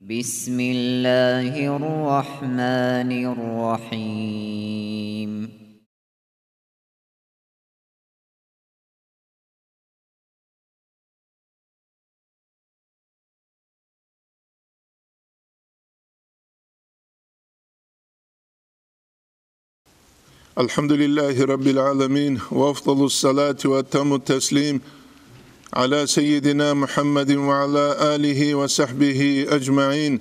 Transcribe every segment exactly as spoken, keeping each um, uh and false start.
بسم الله الرحمن الرحيم. الحمد لله رب العالمين، وأفضل الصلاة وأتم التسليم على سيدنا محمد وعلى آله وصحبه أجمعين.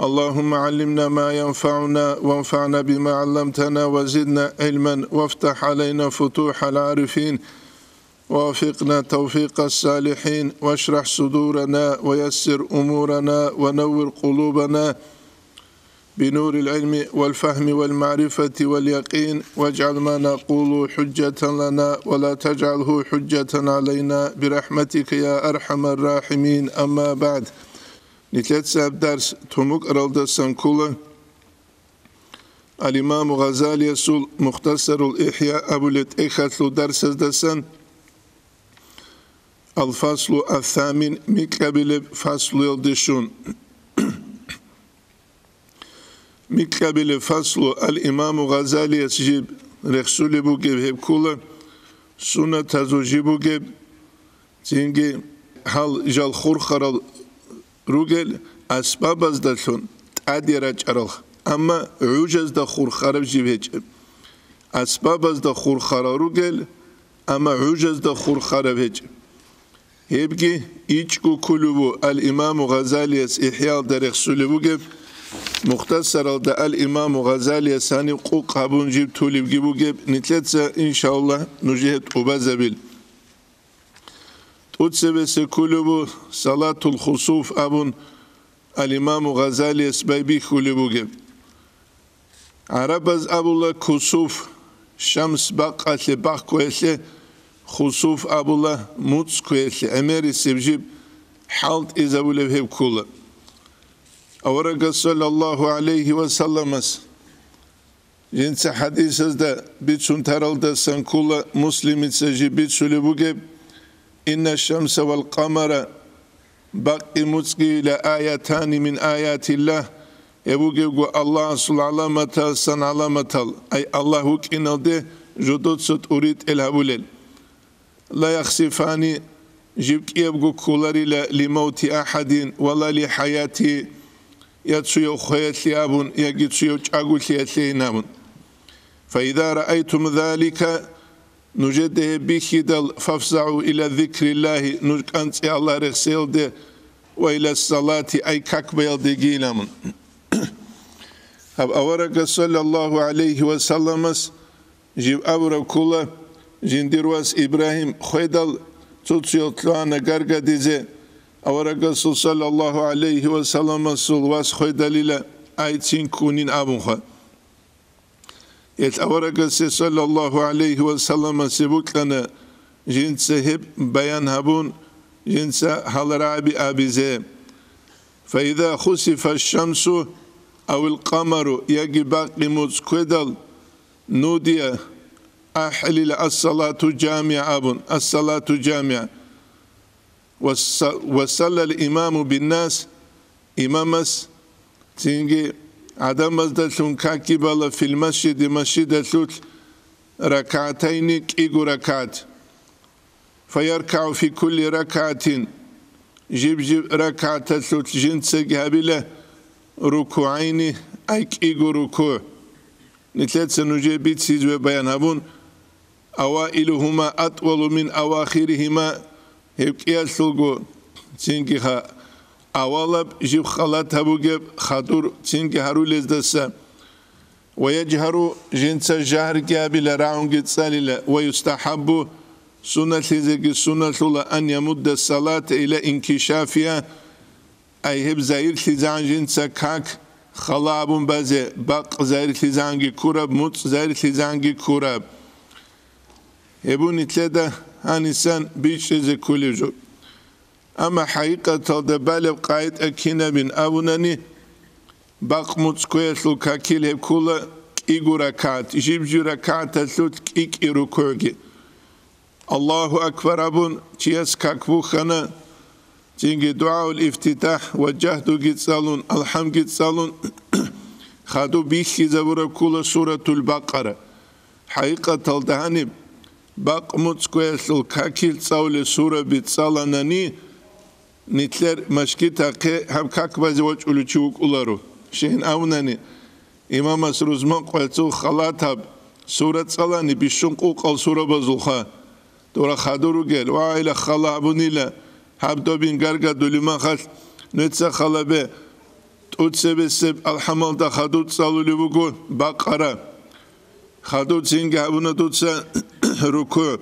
اللهم علمنا ما ينفعنا وانفعنا بما علمتنا وزدنا علما وافتح علينا فتوح العارفين ووفقنا توفيق الصالحين واشرح صدورنا ويسر أمورنا ونور قلوبنا بنور العلم والفهم والمعرفة واليقين واجعل ما نقول حجة لنا ولا تجعله حجة علينا برحمتك يا أرحم الراحمين. أما بعد. Нилъеца дарс тумукӀаралдасан ккола. Ал-Имаму Гъазалиясул Мухтасарул ИхӀя абулеб тӀехьалъул дарсаздасан ал-фаслу ас-самин, микьабилеб фаслуялде щун. Микьабилеб фаслу ал-Имаму Гъазалияс жиб рехсулеб бугеб гьеб ккола, суннатазул жиб бугеб, цинги гьал жал хурхарал ругел асбабаздалъун тӀаде рачӀарал, амма гӀужазда хурхараб жиб гьечӀеб. Асбабазда хурхарал ругел, амма гӀужазда хурхараб гьечӀеб. Гьебги ичӀго кколеб бу ал-Имаму Гъазалияс ИхӀяалда рехсулеб бугеб, Мухтасаралда ал-Имаму Гъазалияс гьаниб къукъ гьабун жиб тулебги бугеб, нилъеца, иншааллагь, нужее тӀубазабил. ТӀуцебесеб кколеб бу Салатул Хусуф абун, ал-Имаму Гъазалияс байбихьулеб бугеб. ГӀарабаз абула кусуф, шамс бакъалъе бахкуялъе, хусуф абула муцӀкуялъе, гӀемерисеб жиб хӀалтӀизабулеб гьеб ккола. Аварагас саллаллагьу гӀалайгьи ва салламас жинца хӀадисазда бицун таралдасан ккола, Муслимица жиб бицулеб бугеб: «Инна шамса вал къамара, бакъги муцӀги, ла аятани мин аятиллагь, гьеб бугебго Аллагьасул гӀаламаталсан гӀаламатал, ай Аллагь вукӀиналде жодоца тӀуритӀел гьабулел». Ла яхсифани, жиб кӀиябго кколарила, ли мавти ахадин ва ла ли хӀаяти, я цуяв хвеялъе абун, яги цуяв чӀаголъиялъейин абун. Фаиза раайтум залика, нужеда гьеб бихьидал, фафзагӀу ила зикриллагьи, нуж кӀанцӀе Аллагь рехсеялде, ва ила салати, ай как баялдегийин абун. Гьаб аварагас саллаллагьу гӀалайгьи ва салламас жиб абураб ккола, жиндир вас Ибрагьим хведал, цо-цоял лъугьана гаргадизе, аварагасул саллаллагьу гӀалайгьи ва салламасул вас хведалила, айцин ккунин абунха. Гьел аварагасе саллаллагьу гӀалайгьи ва салламасе букьана жинца гьеб баян гьабун, жинца гьал рагӀаби абизе. Фаиза хусифа шамсу авил къамару, яги бакъи муцӀ ккведал, нудия, ахӀилил ассалату жамиа абун, ассалату жамиа. Ва са-, ва саллал имаму биннас, имамас цинги гӀадамаздалъун какги бала фил масжиди, масжидалъулъ, ракагӀатайни, кӀиго ракагӀат. ФаяркагӀу фи кулли ракагӀатин, жиб-жиб ракагӀаталъулъ жинцаги гьабила рукугӀайни, ай кӀиго рукугӀ. Нилъеца нужее бицизе баян гьабун, аваилухума атӀвалу мин авахирихима, гьеб кӀиялъулго, цинги ха-, авалаб жиб халат гьабугеб хадур цинги гьарулездаса, ва яжгьару, жинца жагьрги гьабила, рагӀунги цӀалила, ва юстахӀаббу, сунналъизеги сунналъула, ан ямудда салата ила инкишафия, ай гьеб загьирлъизегӀан жинца как хала абун базе, бакъ загьирлъизегӀанги ккураб, муцӀ загьирлъизегӀанги ккураб. Гьеб нилъеда гьанисан бичӀчӀизе кколеб жо. Амма хӀакъикъаталда балеб къагӀида кинабин абунани, бакъ муцӀ кквеялъул какил гьеб ккола кӀиго ракагӀат, жиб-жиб ракагӀаталъулъ кӀи-кӀи рукугӀги. Аллагьу акбар абун, чияс как бухьана, Цинги дугӀаул ифтитахӀ ва жагьдуги цӀалун, алхӀамги цӀалун, хадуб бихьизабураб ккола Суратул Бакъара. ХӀакъикъаталда гьаниб бакъ-муцӀ кквеялъул какил цӀалулел сураби цӀаланани, нилъер машгитахъе гьаб как базе вачӀулев чи вукӀуларо. Щайин абунани, имамас рузман къвецул халатаб сура цӀалани бищун къукъал сурабазулха. Дора хадур ругел, вагӀила хала гьабунила, гьаб добин гаргадулев махалъ, нуца халабе, тӀуцебесеб алхӀамалда хадур цӀалулев вуго Бакъара. Хадур цинги гьабуна дуца рукугӀ.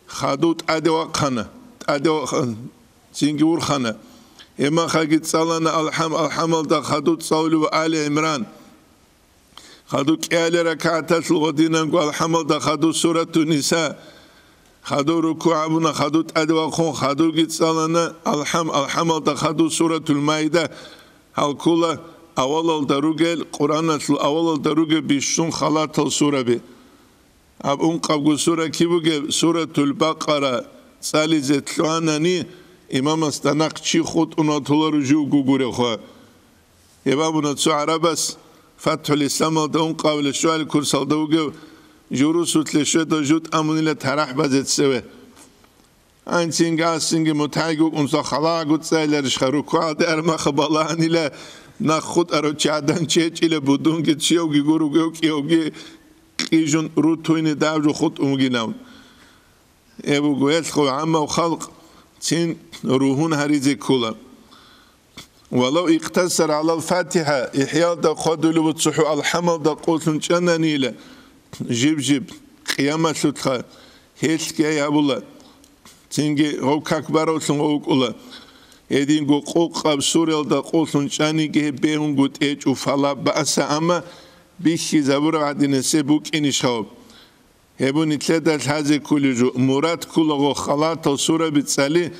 Хадур тӀаде вахъана, тӀаде вахъана, цинги вурхана. Гьебмахаги цӀалана алхӀам, алхӀамалда хадур цӀалулев Али ГӀимран. Хадур кӀиабилеб ракагӀаталъул гьодинанго алхӀамалда хадур Сурату Ниса. Хадур рукугӀ гьабуна, хадур тӀаде вахъун, хадурги цӀалана алхӀам, алхӀамалда хадур Суратул Маида. Гьал ккола авалалда ругел, Къуръаналъул авалалда ругел бищун халатал сураби. Гьаб ункъабго сура киб бугеб, Суратул Бакъара цӀализе лъугьанани, имамасда нахъ чи хутӀун ватуларо живго гурехъо. Гьеб абуна цо гӀарабас, ФатхӀул Исламалда ункъабилеб щуабилеб курсалда вугев, журусулъе щведал жутӀа мунила тарахӀ базе цеве. Анцинги-асинги мутагӀи гукъунса халагъго цӀайларищха, рукугӀалде армаха балагьанила, нахъ хутӀарав чи гӀадан чечӀила, будунги циявги гуругев кӀиявги къижун рутуйни давжу хутӀун вугинав. Гьеб буго, гьелъго гӀаммав халкъ цин ругьун гьаризе ккола. Валав икътасар гӀалал ФатихӀа, ИхӀялда хъвадулев цохӀо алхӀамалда къулъун чӀананила, жиб-жиб, къиямалъулъха, гьелъги ай гьабула, цинги гъов как баравлъун гъов вукӀула. Гьединго къукъаб суралда къулъун чӀаниги гьеб бегьунго тӀечӀо, фала баъса, амма бихьизабураб гӀадинасеб букӀинищ гьаб? Гьеб нилъеда лъазе кколеб жо, мурад кколаго халатал сураби цӀали,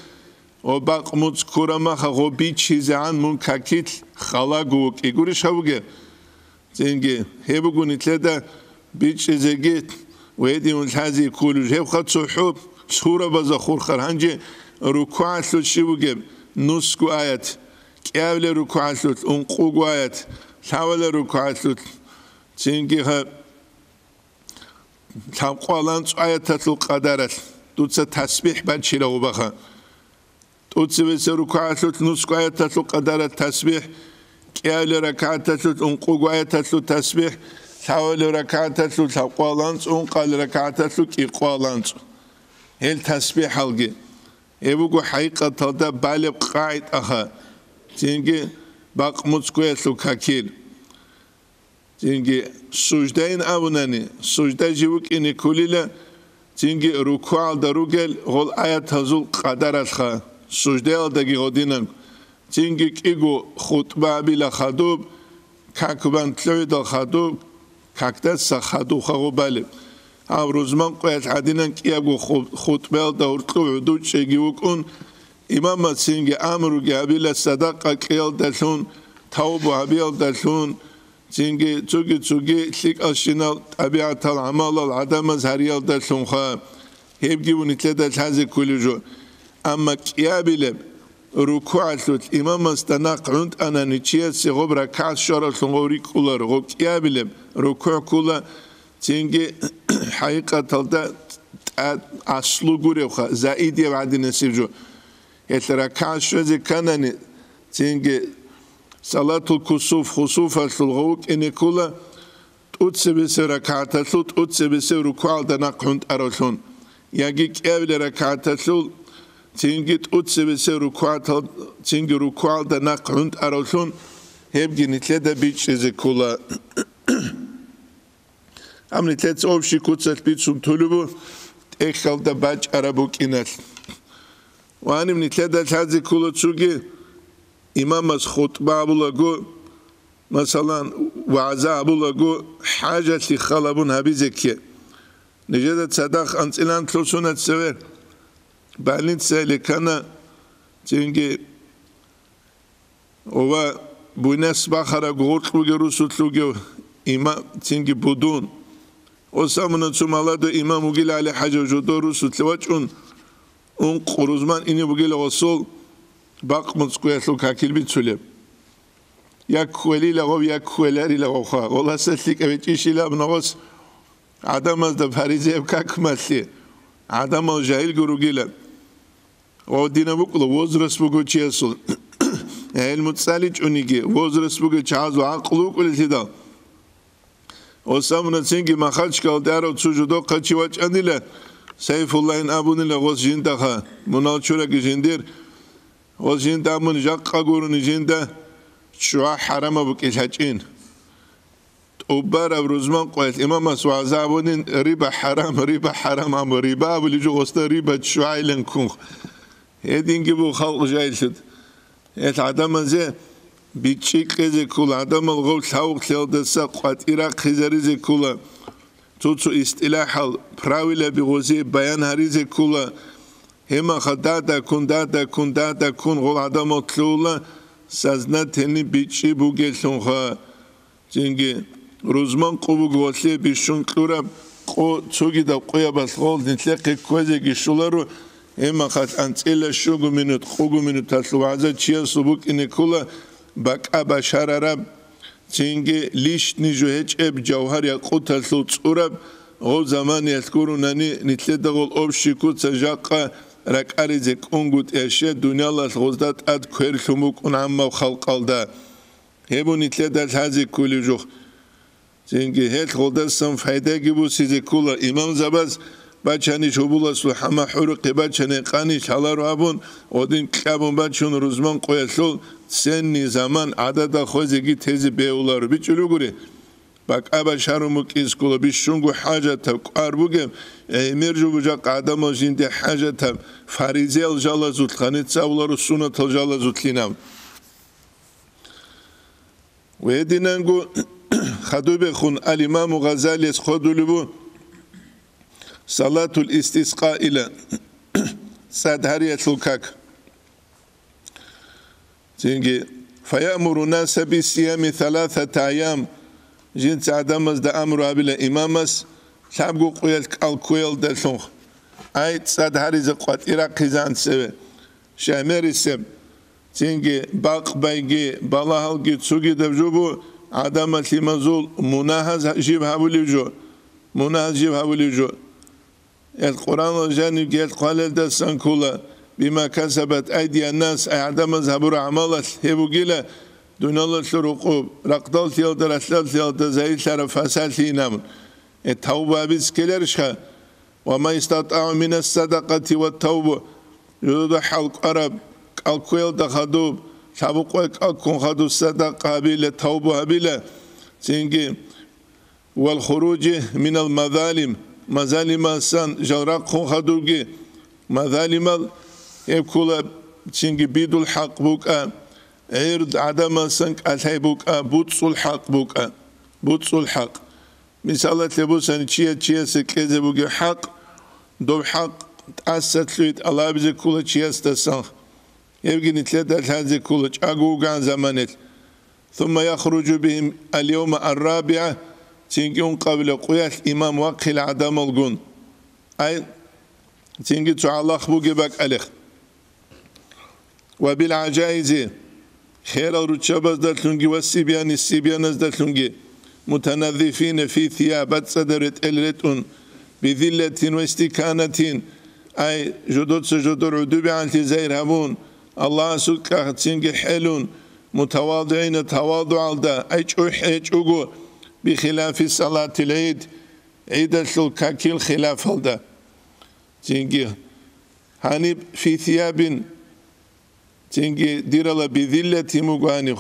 о бакъ-муцӀ ккурамаха гъо бичизегӀан мун какилъ халаго вукӀи гурищ гьавугеб? Цинги, гьеб буго нилъеда бичӀчӀизеги ва гьедин лъазе кколеб жо. Гьебха цохӀо сурабазда хурхар. Гьанже рукугӀалъулъ щиб бугеб? Нусго аят, кӀиабилеб рукугӀалъулъ ункъуго аят, лъабабилеб рукугӀалъулъ цинги гьаб лъабкъоялда анцӀго аяталъул къадаралъ дуца тасбихӀ бачила гъубаха. ТӀуцебесеб рукугӀалъулъ нусго аяталъул къадаралъ тасбихӀ, кӀиабилеб ракагӀаталъулъ ункъуго аяталъул тасбихӀ, лъабабилеб ракагӀаталъулъ лъабкъоялда анцӀго, ункъабилеб ракагӀаталъулъ кӀикъоялда анцӀго. Гьел тасбихӀалги. Гьеб буго хӀакъикъаталда балеб къагӀидаха, цинги бакъ-муцӀ кквеялъул какил. Цинги суждайин абунани, сужда жив вукӀине кколила, цинги рукугӀалда ругел гъол аятазул къадаралъха, суждаялдаги гъодинанго, цинги кӀиго хутӀба гьабила хадуб, как бан лъугӀидал хадуб, какдаса хадубха гъуб балеб. Гьаб рузман къоялъ гӀадинан кӀиябго ху-, хутӀбаялда гьоркьоб гӀодов чӀеги вукӀун, имамас цинги амруги гьабила садакъа кьеялдалъун, тавбу гьабиялдалъун, цинги цоги-цоги лъикӀалщинал тӀабигӀатал гӀамалал гӀадамаз гьариялдалъунха, гьебги нилъеда лъазе кколеб жо. Амма кӀиабилеб рукугӀалъулъ имамасда нахъ гӀунтӀанани чиясе гъоб ракагӀат щваравлъун гъов рикӀкӀунаро, гъоб кӀиабилеб рукугӀ ккола, цинги хӀакъикъаталда тӀа-, аслу гуребха, заидияб гӀадинасеб жо. Гьелъ ракагӀат щвезе кканани, цинги салатул кусуф, хусуфалъул гъов вукӀине ккола, тӀуцебесеб ракагӀаталъул тӀуцебесеб рукугӀалда нахъ гӀунтӀаравлъун, яги кӀиабилеб ракагӀаталъул цинги тӀуцебесеб рукугӀатал-, цинги рукугӀалда нахъ гӀунтӀаравлъун, гьебги нилъеда бичӀчӀизе ккола. Гьаб нилъеца общий куцалъ бицун толеб буго тӀехьалда бачӀараб букӀиналъ. Ва гьаниб нилъеда лъазе ккола цоги имамас хутӀба гьабулаго, масалан, вагӀза гьабулаго, хӀажалъи халабун гьабизе кке. Нижеда цадахъ анцӀила анлъго соналъ цеве больницаялде ккана, цинги ва буйнас бахараб гъоркь бугеб русулъ вугев има-, цинги будун. Осамуна цо маладу имам вугила ГӀали-хӀажи жодор русулъе вачӀун, ункъ рузман ине бугила гъосул, бакъ муцӀкӀуялъул какил бицулеб. Я кквелила гъов, я кквеларила гъовха. Гъоласа лъикӀаб гьечӀищила абуна гъос гӀадамазда фаризеяб какмалъе. ГӀадамал жагьилго ругила. Гъов динаб букӀула, возраст буго чиясул. ГӀелму цӀаличӀониги, возраст буго чагӀазул гӀакълу букӀулелъидал. Гъос абуна цинги Махачкалалда арав цо жодохъав чи вачӀанила, Сайфуллагьин абунила гъос жиндаха, мунал чураги жиндир. Гъос жинда абуни жакъа гурони жинда ччугӀа хӀарамаб букӀин лъачӀин. ТӀубараб рузман къоялъ имамас вагӀза абунин, риба хӀарам, риба хӀарам, амма риба абулеб жо гъосда риба ччугӀайилан ккун. Гьединги буго халкъ жагьиллъи. Гьел гӀадамазе бичӀчӀи кьезе ккола, гӀадамал гъов лъавукълъиялдаса къватӀир рахъизаризе ккола, цо-цо истилахӀал правилаби гъозие баян гьаризе ккола. Гьемаха дада ккун, дада ккун, дада ккун гъол гӀадамал лъугьула, сознательный бичӀчӀи бугелъунха. Цинги рузман къо буго гъолъие бищун кьураб къо, цогидаб къоябалъ гъол нилъехъе кквезеги щоларо, гьебмахалъ анцӀила щуго минут, къого минуталъул вагӀза чиясул букӀине ккола бакӀа башарараб, цинги лишни жо гьечӀеб жавгьар-якъуталъул цӀураб. Гъол заманиялъ гурунани нилъеда гъол общий куца жакъа ракӀаризе кӀунгутӀиялъе дуниялалъ гъозда тӀад кверлъун букӀун гӀаммаб халкъалда. Гьеб нилъеда лъазе кколеб жо. Цинги гьелъ гъолдасан пайдаги бусизе ккола. Имамзабаз бачанищ гьобуласул хӀама хӀурухъе бачани къанищ гьаларо абун, гъодин кьабун бачун рузман къоялъул ценни заман гӀадада хвезеги тезе бегьуларо. БичӀчӀулев гури, бакӀа башарун букӀиз ккола, бищунго хӀажатаб кӀвар бугеб, гӀемер жо бужахъ гӀадамал жинде хӀажатаб, фаризиял жалазулъ, гьаница абуларо суннатал жалазулъинаб. Гьединанго хадубехун ал-Имаму Гъазалияс хъодулеб бу салатул истискъа ила, цӀад гьариялъул как. Цинги, фаямуру наса бисиями саласата аям, жинца гӀадамазда амру гьабила имамас лъабго къуялъ кӀал ккуялдалъун, ай, цӀад гьаризе къватӀир рахъизан цеве. Шаймерисеб, цинги бакъбайги, балагьалги цогидаб жо бу гӀадамал лъимазул мунагьаз жиб гьабулев жо, мунагьаз жиб гьабулев жо. Эл Къуръанал жанибги эл хъвалелдасан ккола, бима касабат айдияннас, ай гӀадамаз гьабура гӀамалалъ гьеб бугила, дуниялалъул рукъуб, ракъдаллъиялда, ралъдаллъиялда загьирлъараб фасалъи инабун. Э, тавба абиз ккеларищха? Ва ма истатӀагӀу минас садакъати ва тавбу, жодода хӀал кӀвараб, кӀалкквеялда хадуб, лъабукъвай кӀалккун хадуб садакъа гьабила, тавбу гьабила, цинги, вал хуружи минал мазалим, мазалимасан жал рахъун хадубги, мазалимал гьеб ккола, цинги бидул хӀакъ букӀа, гӀирд гӀадамасан кӀалъай букӀа, буцӀцӀул хӀакъ букӀа, буцӀцӀул хӀакъ. Мисалалъе бусани, чияс чиясе кьезе бугеб хӀакъ, доб хӀакъ тӀаса лъугьи тӀалабизе ккола чиясдасан, гьебги нилъеда лъазе ккола чӀаго вуган заманилъ. Сумма яхружу бихим ал-явма ар-рабигӀа, цинги ункъабила къуялъ имам вахъила гӀадамалгун. Ай, цинги цо гьалахъ бугеб бакӀалихъ. Ва бил гӀажаизи, херал руччабаздалъунги ва сибяни, сибяназдалъунги, мутаназзифина фи сияб, бацӀцӀадаб ретӀел ретӀун, бизиллатин ва истиканатин, ай, жодоца жодор гӀудубигӀанлъи загьир гьабун, Аллагьасул кьахцинги хӀелун, мутавадигӀина, тавадугӀалда, ай, чӀухӀ гьечӀого, бихилафи салатил гӀид, гӀидалъул какил хилафалда. Цинги гьаниб фи сиябин, цинги дирала бизиллатин буго гьаниб.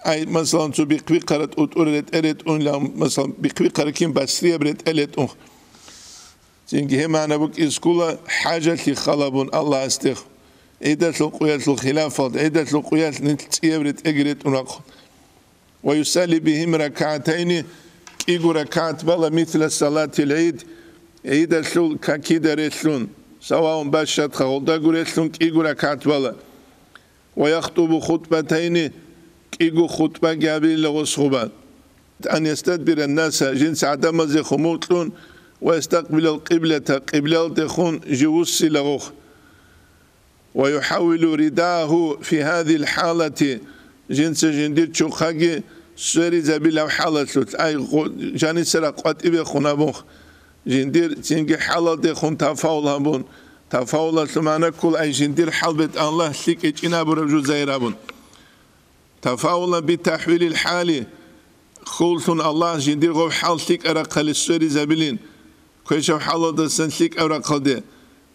Ай, масалан, цо бихъ-бихъара тӀутӀура ретӀел ретӀунила, масалан, бихъ-бихъара кин басрияб ретӀел ретӀун. Цинги гьеб магӀна букӀиз ккола хӀажалъи халабун Аллагьасде. ГӀидалъул къуялъул хилафалда, гӀидалъул къуялъ нилъ цӀияб ретӀелги ретӀун рахъун. Ва юсалли бихим ракагӀатайни, кӀиго ракагӀат бала, мисла салатил гӀид, гӀидалъул какида релълъун, саваун бащадха гъолдаго релълъун кӀиго ракагӀат бала. Ва яхтубу хутӀбатайни, кӀиго хутӀбаги гьабила гъос гъуба. Ан ястадбира ннаса, жинца гӀадамазе хумул кьун, ва ястакъбилал къиблата, къиблалдехун жив вуссила гъох. ويحول رداه في هذه الحالة, жинца жиндир чухъаги сверизабилаб хӀалалъулъ, ай, гъо-, жанисера къватӀибехун абун, жиндир цинги хӀалалдехун тафавул гьабун, тафавулалъул магӀна ккола, ай, жиндир хӀал бетӀ Аллагь лъикӀ гьечӀин абураб жо загьир гьабун. تفاؤلا بتحويل الحال, хьуллъун Аллагь жиндир гъов хӀал лъикӀаб рахъалде сверизабилин, квешаб хӀалалдасан лъикӀаб рахъалде.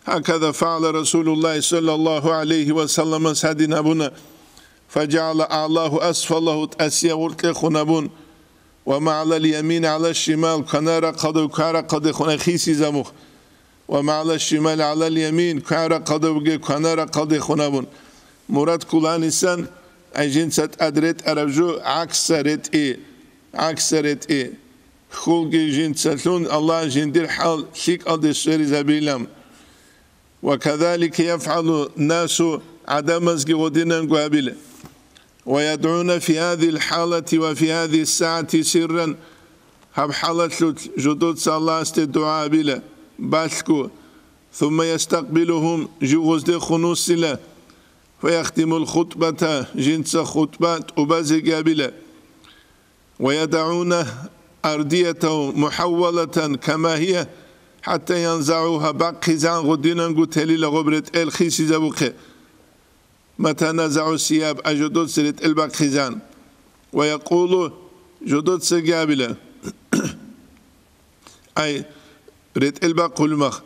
هكذا فعل رسول الله صلى الله عليه وسلم, гьадин абуна, فجعل أعلاه أسفله, тӀасияб гъоркьехун абун, وما على اليمين على الشمال, кваналеб рахъалде, кваналеб рахъалдехун хисизабун. وما على الشمال على اليمين, кваналеб рахъалде бугеб кваналеб рахъалдехун абун. Мурад ккола гьанисан, ай, жинца тӀад ретӀараб жо гӀакса ретӀи, гӀакса ретӀи. Хьулги жинцалъун Аллагь жиндир хӀал лъикӀалде сверизабилан. وكذلك يفعل الناس, гӀадамазги гъодинанго гьабила. ويدعون في هذه الحالة وفي هذه الساعة سرا, гьаб хӀалалъулъ жодоца Аллагьасде дугӀа гьабила, балъго, ثم يستقبلهم, жив гъоздехун вуссила, فيختم الخطبة, жинца хутӀба тӀубазеги гьабила, ويضعون أرديته محولة كما هي حتى ينزعوها, бахъизегӀан гъодинанго телила гъоб ретӀел хисизабухъе. متى نزعوا الثياب, ай, жодоца ретӀел бахъизегӀан. ويقول, жодоцаги гьабила. Ай, ретӀел бахъулеб мах.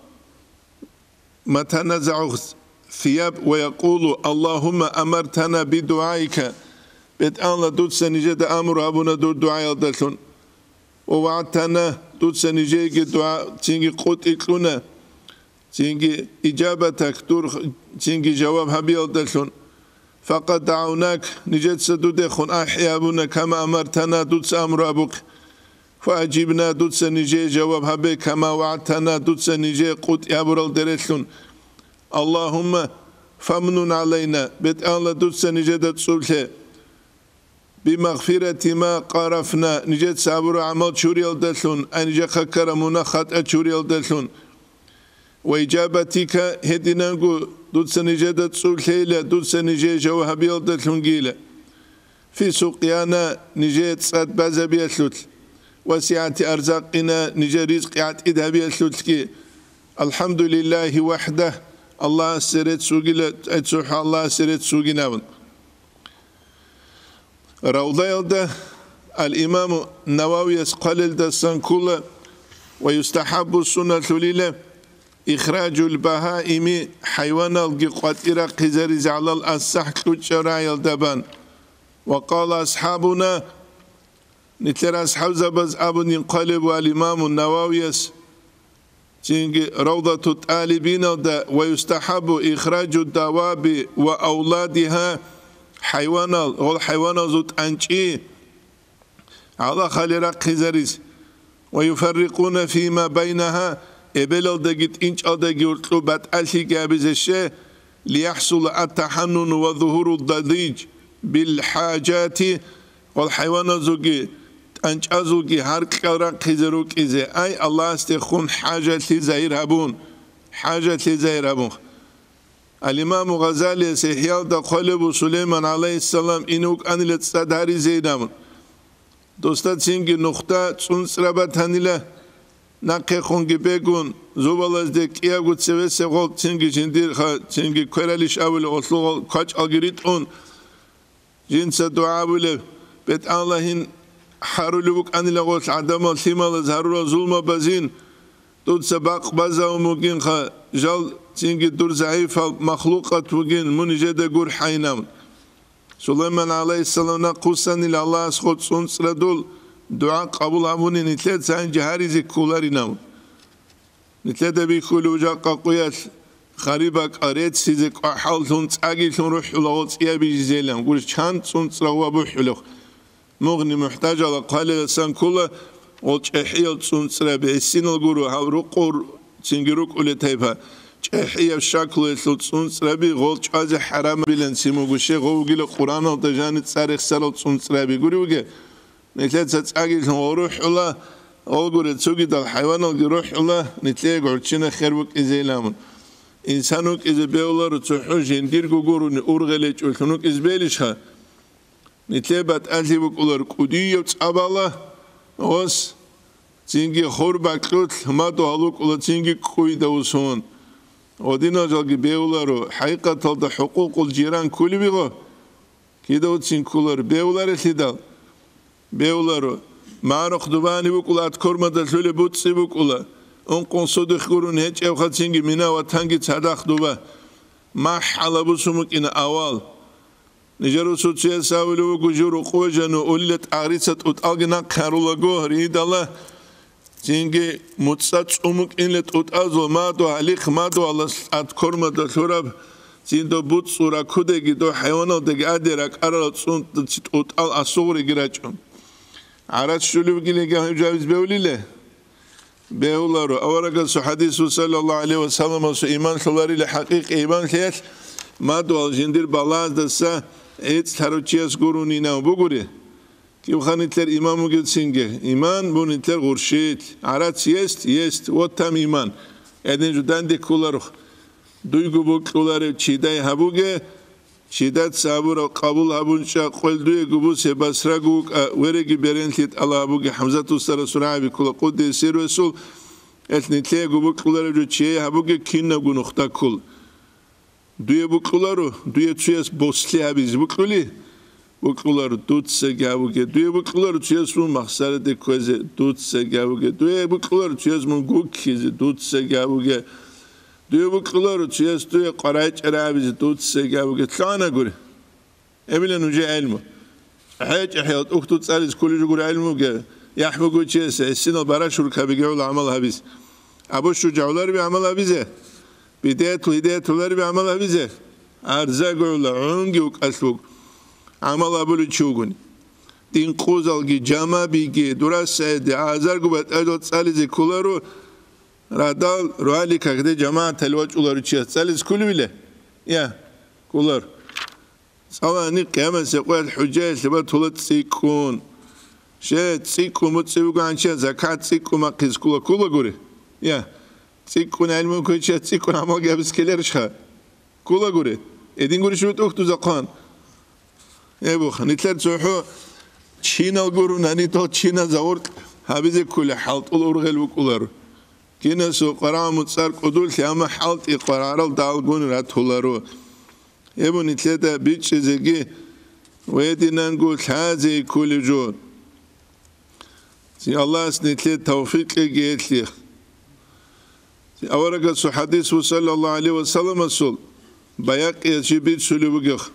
متى نزعوا الثياب ويقول: اللهم أمرتنا بدعائك, БетӀалла, дуца нижеда амру гьабуна дур дугӀаялдалъун. ووعدتنا, дуца нижееги дугӀа цинги къотӀи кьуна. Цинги إجابتك, дур цинги жаваб гьабиялдалъун. فقد دعوناك, нижеца дудехун ахӀи гьабуна, كما أمرتنا, дуца амру гьабухъе. فأجبنا, дуца нижее жаваб гьабе, كما وعدتنا, дуца нижее къотӀи гьабурал дерелъун. اللهم فمن علينا, БетӀалла, дуца нижеда цӀублъе. بمغفرة ما اقترفنا, нижеца гьабураб гӀамал чуриялдалъун, ай, нижехъа ккараб мунагь-хатӀа чуриялдалъун. وإجابتك, гьединанго дуца нижеда цӀублъейила, дуца нижее жаваб гьабиялдалъунгийила. في سقيانا, нижее цӀад базабиялъулъ. وسعة أرزاقنا, нижер ризкъи гӀатӀид гьабиялъулъги. الحمد لله وحده, Аллагьасе рецц бугила, цохӀо Аллагьасе рецц бугин абун. Равдаялда ал-Имаму Нававияс хъвалелдасан ккола: ويستحب, сунналъулила, إخراج البهائم, хӀайваналги къватӀира хъизаризе, على الأصح, кьучӀаб рагӀиялда бан. وقال أصحابنا, нилъер асхӀабзабаз абунин хъвалеб ва ал-Имаму Нававияс, цинги Равдату тӀалибиналда: ويستحب إخراج الدواب وأولادها, хӀайванал, гъол хӀайваналзул тӀанчӀи гьала хали рахъизариз. ويفرقون فيما بينها, эбелалдаги тӀинчӀалдаги гьоркьоб батӀалъиги гьабизе щай, ليحصل التحنن وظهور الضجيج بالحاجات, гъол хӀайваназулги тӀанчӀазулги гьаркьал рахъизе рукӀизе, ай, Аллагьасдехун хӀажалъи загьир гьабун, хӀажалъи загьир гьабун. Ал-Имаму Гъазалияс ИхӀялда хъвалеб бу Сулейман гӀалайгьиссалам ин вукӀанила цӀад гьаризе инабун. Досда цинги нухда цӀунцӀра батанила, нахъехунги бегун, зубалазде кӀиябго цевесеб гъол цинги жиндирха, цинги квералищ абулеб гъолъул гъол квачӀалги ритӀун, жинца дугӀа абулеб, БетӀаллагьин, гьарулеб букӀанила гъолъ гӀадамал лъималаз гьарурал зулмабазин, дуца бакъ базавун бугинха, жал цинги дур загӀипал махлукъат бугин, мун нижеда гурхӀайин абун. Сулайман гӀалайгьиссалам нахъвуссанила Аллагьас гъо цӀунцӀрадул дугӀа къабул гьабуни нилъеца гьанже гьаризе кколарин абун. Нилъеда бихьулев жакъа къуялъ, гъариб бакӀа реццизе кӀвахӀаллъун цӀагилъун рухӀула гъо цӀияб бижизелан, гурищ чан цӀунцӀра гъва бухӀулев. Мугъни мухӀтажала хъвалиласан ккола, гъол чӀехӀиял цӀунцӀраби гӀисинал гуро, гьав рукъур цинги рукӀуле тайпа. ЧӀехӀияб шаклуялъул цӀунцӀраби гъол чӀвазе хӀарамабилан цин буго, щай гъов вугила Къуръаналда жани цӀа рехсарал цӀунцӀраби гури вуге. Нилъеца цӀагилъун гъол рухӀула, гъол гуре цогидал хӀайваналги рухӀула, нилъее гӀурччина хер букӀизейилан абун. Инсан вукӀизе бегьуларо цохӀо жиндирго гурони ургъел гьечӀолъун вукӀизе бегьилищха? Нилъее батӀалъи букӀулар кӀудияв цӀабала, ос, цинги хур бакьулъ мадугьал вукӀула, цинги кӀуйда усун. Гъодинал жалги бегьуларо, хӀакъикъаталда хӀукъукъул жиран кколеб буго, кида уцин кколар, бегьуларелъидал. Бегьуларо. Марухъ дубани букӀула, аткормада лъулеб буцӀцӀи букӀула. Ункъун судухъ гурун гьечӀевха, цинги мина ватанги цадахъ дуба. МахӀ гьалабусун букӀина авал. Нижер усуцияс абулев вуго, жур рукъуве жану улила тӀагърица тӀутӀалги нахъе гьарулаго, ридала. Цинги муцӀа цӀумукӀинле тӀутӀазул мадугьалихъ мадугьалас аткормада лъураб, цин доб буцӀцӀул ракудеги доб хӀайваналдеги аде ракӀарал цӀун тӀутӀал асугъуриги рачӀун. ГӀарац щулев вугилиги гьев жавиз бевлиле? Бегьуларо. Аварагасул хӀадису саллаллагьу гӀалайгьи ва салламасул иман лъоларила хӀакъикъи иманлъиялъ мадугьал жиндир балагьаздаса гӀицӀлъарав чияс гурунинав бугури. Кивха нилъер иман бугецинги, иман бу нилъер гъурщил, гӀарац есть, есть, вот там иман. Гьедин жо данде кколаро. Дуйго бокьуларев чидай гьабуге, чидаца гьабурав къабул гьабун чӀа къвел дуего бусе басраго вукӀа, вереги беренлъи тӀала гьабуге, ХӀамзатуса расул рагӀаби ккола къуддиса сирругьу, элъ нилъего бокьуларев жо чияй гьабуге кинабго нухда ккол. Дуе букьуларо, дуе цуяс бослъи гьабизе букьули? Букьуларо, дуцаги гьабуге. Дуе букьуларо, цуяс мун махсараде кквезе, дуцаги гьабуге. Дуе букьуларо, цуяс мун гуккизе, дуцаги гьабуге. Дуе букьуларо, цуяс дуе къварайчӀара гьабизе, дуцаги гьабуге. Лъугьанагури. Эбила нужее гӀелму. ГӀечӀехӀел тӀухьдул цӀализ кколел жугур гӀелмуге, яхӀ бугев чиясе гӀисинал барашуркабиги гӀула гӀамал гьабизе. Абу щуджагӀулариби гӀамал гьабизе? Бидеятул гьидеятулариби гӀамал гьабизе? Арзаго гӀула, гӀунги вукӀалъ вуг. ГӀамал гьабулев чи вугони. Дин къузалги, жамабиги, дурасаэди, азарго батӀалъал цӀализе кколаро, радал, ругьали какде жамагӀаталъ вачӀуларев чияс цӀализе кколевиле? Я, кколар. ЦӀалани къиямасеб къоялъ хӀужаялъе батула цӀикӀкӀун. Щай, цӀикӀкӀун буцӀцӀи бугоанчи, закат цӀикӀкӀун бахъизе ккола, кколагури? Я, цӀикӀкӀун гӀелму кквечи, цӀикӀкӀун гӀамалги гьабизе ккеларищха? Кколагури. Эдин гурищ бетӀухьдузахъан. Эбух, нилъер цохӀо чинал гурунани, дол чиназа гъоркь гьабизе кколей хӀалтӀул ургъел букӀуларо. Кинасул къварагӀму цӀар кӀудулъи, амма хӀалтӀи къварагӀарал далгун ратуларо. Гьеб нилъеда бичӀчӀизеги ва гьединанго лъазе кколев жо. Ци Аллагьас нилъее тавфикъ кьеги гьелъие. Ци аварагасул хӀадис ва саллаллагьу гӀалайгьи ва салламасул Байгьакъияс жиб бицулев вугев: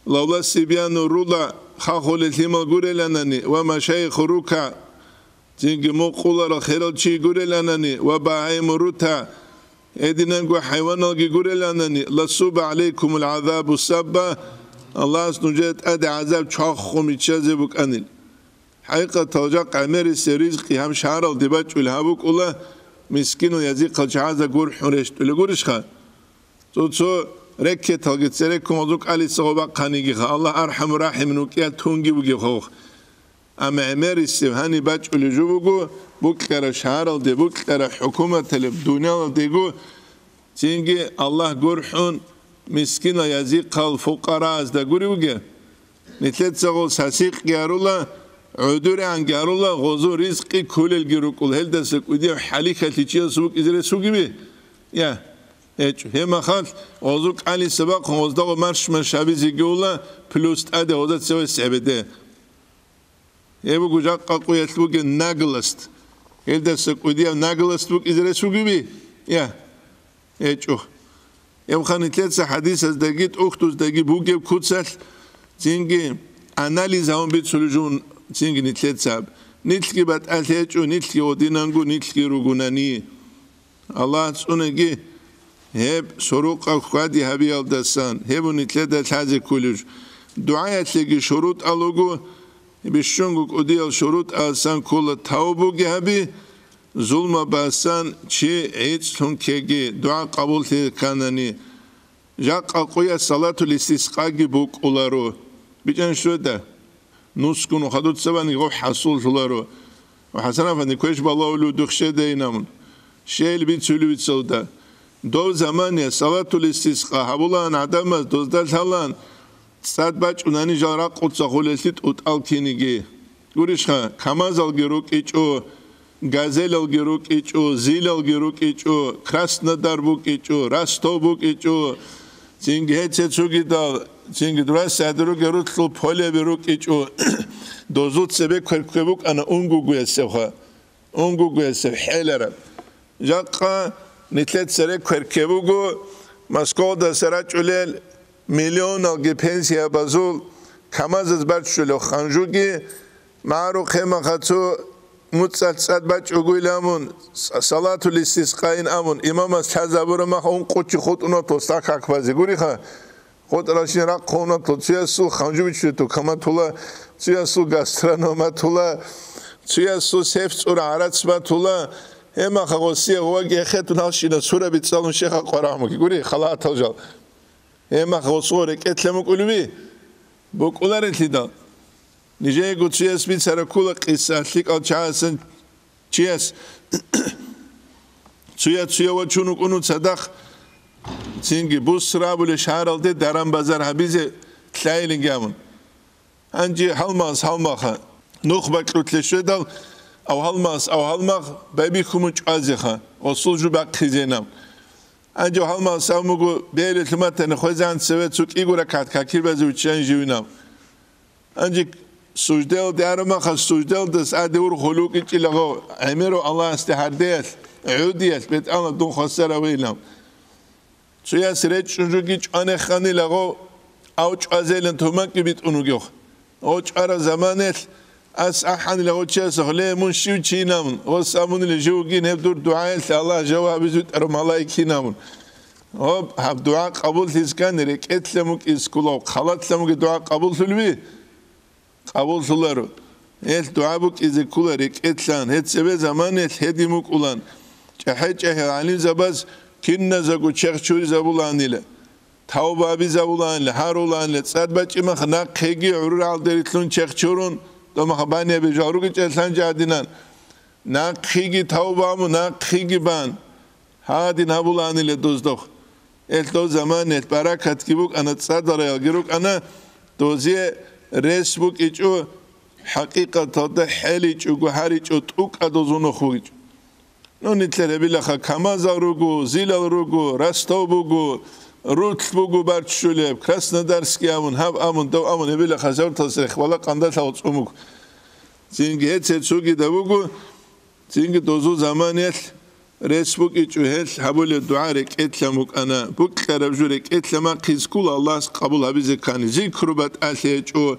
«Лавла сибьяну рула, хахулел лъимал гуреланани, ва машайиху рука, цинги мукъуларал херал чи гуреланани ва багьаиму рута, гьединанго хӀайваналги гуреланани, ласуба гӀалайкумул гӀазабу сабба, Аллагьас нужее тӀаде гӀазаб чвахун биччазе букӀанил». ХӀакъикъаталда жакъа гӀемерисеб ризкъи гьаб шагьаралде бачӀулеб гьаб букӀула, мискинал язихъал чагӀазда гурхӀун рещтӀулеб гурищха? Цо-цо рекеталги цереккун гъозул кӀалиса гъо бахъанигиха, Аллагь архӀаму рахӀимин вукӀиялъ тунги бугеб гъов. Амма гӀемерисеб гьаниб бачӀулеб жо буго, букьараб шагьаралде, букьараб хӀукуматалеб дуниялалдего, цинги Аллагь гурхӀун мискинал язихъал фукъараазда гури вугеб. Нилъеца гъол сасикъги гьарула, гӀодорегӀанги гьарула, гъозул ризкъи кколелги рукӀула, гьелдаса кӀудияб хӀалихьалъи чияс вукӀизе рес вугеби? Я, гьечӀо. Гьеб махалъ гъозул кӀалиса бахъун гъоздаго марш-марш гьабизеги ула, плюс тӀаде гъозда цевес гӀебеде. Гьеб буго жакъа къуялъ бугеб наглость. Гьелдаса кӀудияб наглость букӀизе рес вугеби? Я. ГьечӀо. Гьеб ха нилъеца хӀадисаздаги тӀухьдуздаги бугеб куцалъ цинги анализ гьавун бицулеб жун цинги нилъеца аб. Нилъги батӀалъи гьечӀо, нилъги гъодинанго, нилъги ругунани. Аллагь цӀунаги гьеб сорокъаб хьвади гьабиялдасан, гьеб нилъеда лъазе кколеб жо. ДугӀаялъеги шурутӀал руго, бищунго кӀудиял шурутӀалсан ккола тавбуги гьаби, зулмабасан чи гӀицӀлъун ккеги, дугӀа къабуллъи кканани, жакъа къуялъ салатул истискъаги букӀуларо. БичӀан щведа, нусгун хадуцабани гъов хӀасуллъуларо. Ва ХӀасан-афанди квеш балавулев духъ щедайинамун. Щел бицулев вицалда. Дов замане салатул истискъа гьабулаан гӀадамаз, дозда лъалаан цӀад бачӀунани жал ракъуца хулелъи тӀутӀал киниги. Гурищха, КамАЗалги рукӀичӀо, Газелалги рукӀичӀо, ЗИЛалги рукӀичӀо, Краснодар букӀичӀо, Ростов букӀичӀо, цинги гьеце цугидал, цинги дурасаде ругел рутлъул полеби рукӀичӀо, дозул цебе кверкве букӀана унгугуясевха. Унгугуясев хӀелараб. Жакъа нилъер цере кверке буго, Москвалдаса рачӀулел миллионалги пенсиябазул КамАЗаз баччулев ханжуги, магӀарухъемахъа цо муцӀалъ цӀад бачӀугуйилан мун, с-, салатул истискъайин абун, имамас лъазабура мах ункъучи хутӀуна тосда как базе гуриха. ХутӀралщин рахъуна то, цуясул ханжубичуе тукаматула, цуясул гастрономатула, цуясул сеф цӀура гӀарацматула, гьемаха гъосие гъваги эхетун гьалщина сураби цӀалун щеха къварагьмуги. Гури, халатал жал. Гьемаха гъосул рекӀелъа мукӀулеби? БукӀуларелъидал. Нижеего цуяс бицара ккула къиса, лъикӀал чагӀасан чияс цуя-цуя вачун вукӀуну цадахъ, цинги Бусра абулеб шагьаралде даран-базар гьабизе лъайилинги абун. Гьанже гьалмагъас гьалмагъха, нух бакьулъе щведал, ав гьалмагъас ав гьалмагъ байбихьун чӀвазеха, гъосул жо бахъизейин абун. Гьанже гьалмагъас абун буго, бегьулелъул матани хвезегӀан цеве цо кӀиго ракагӀат какир базе виччан живин абун. Гьанже суждалде арамаха, суждалдас гӀаде ургъул вукӀичӀила гъов, гӀемерав Аллагьасде гьардеялъ, гӀудиялъ бетӀалаб дун хвасар авейилан. Цояс речӀчӀун жуги чӀванехханила гъов, ав чӀвазейилан тумакги битӀун вугев. Гъов чӀвараб заманаялъ ас ахӀанила гъов чиясухъ, ле, мун щив чи инан, гъос абунила, жив вугин гьеб дур дугӀаялъе Аллагь жаваб гьабизе витӀарав малаик инан. Гьоб, гьаб дугӀа къабуллъискан рекӀелъа мукӀиз ккулав, халатлъа муги дугӀа къабуллъулеби? Къабуллъуларо. Гьелъ дугӀа букӀизе ккула рекӀелъан, гьеб цебе заманаялъ гьедин букӀулан. ЧӀахӀи-чӀахӀиял гӀалимзабаз киназего чехь чуризабулаанила, тавба абизабулаанила, гьарулаанила, цӀад бачӀимах нахъеги гӀуррагӀалде рилълъун чехь чурун, тӀамаха банияб жал ругичӀеллъан жадинан. Нахъеги тавба абун, нахъеги бан. Гьадин гьабулаанила доздохъ. Гьелъ дов заманаялъ баракатги букӀана, цӀадараялги рукӀана, дозе рес букӀичӀо, хӀакъикъаталда хӀеличӀого, гьаричӀо, тӀукӀа дозул нух бугичӀо. Ну, нилъер гьебилаха КамАЗал руго, ЗИЛал руго, Ростов буго, рулъ буго барччулеб, Краснодарский абун, гьаб абун, дов абун, гьебилаха жавтас рехбала къандалъа цӀун буго. Цинги гьеце цогида буго, Цинги дозул заманаялъ рес букӀичӀо гьелъ гьабулеб дугӀа рекӀелъан букӀана. Букьараб жо рекӀелъа махъиз ккула Аллагьас къабул гьабизе ккани. Зикру батӀалъи гьечӀо,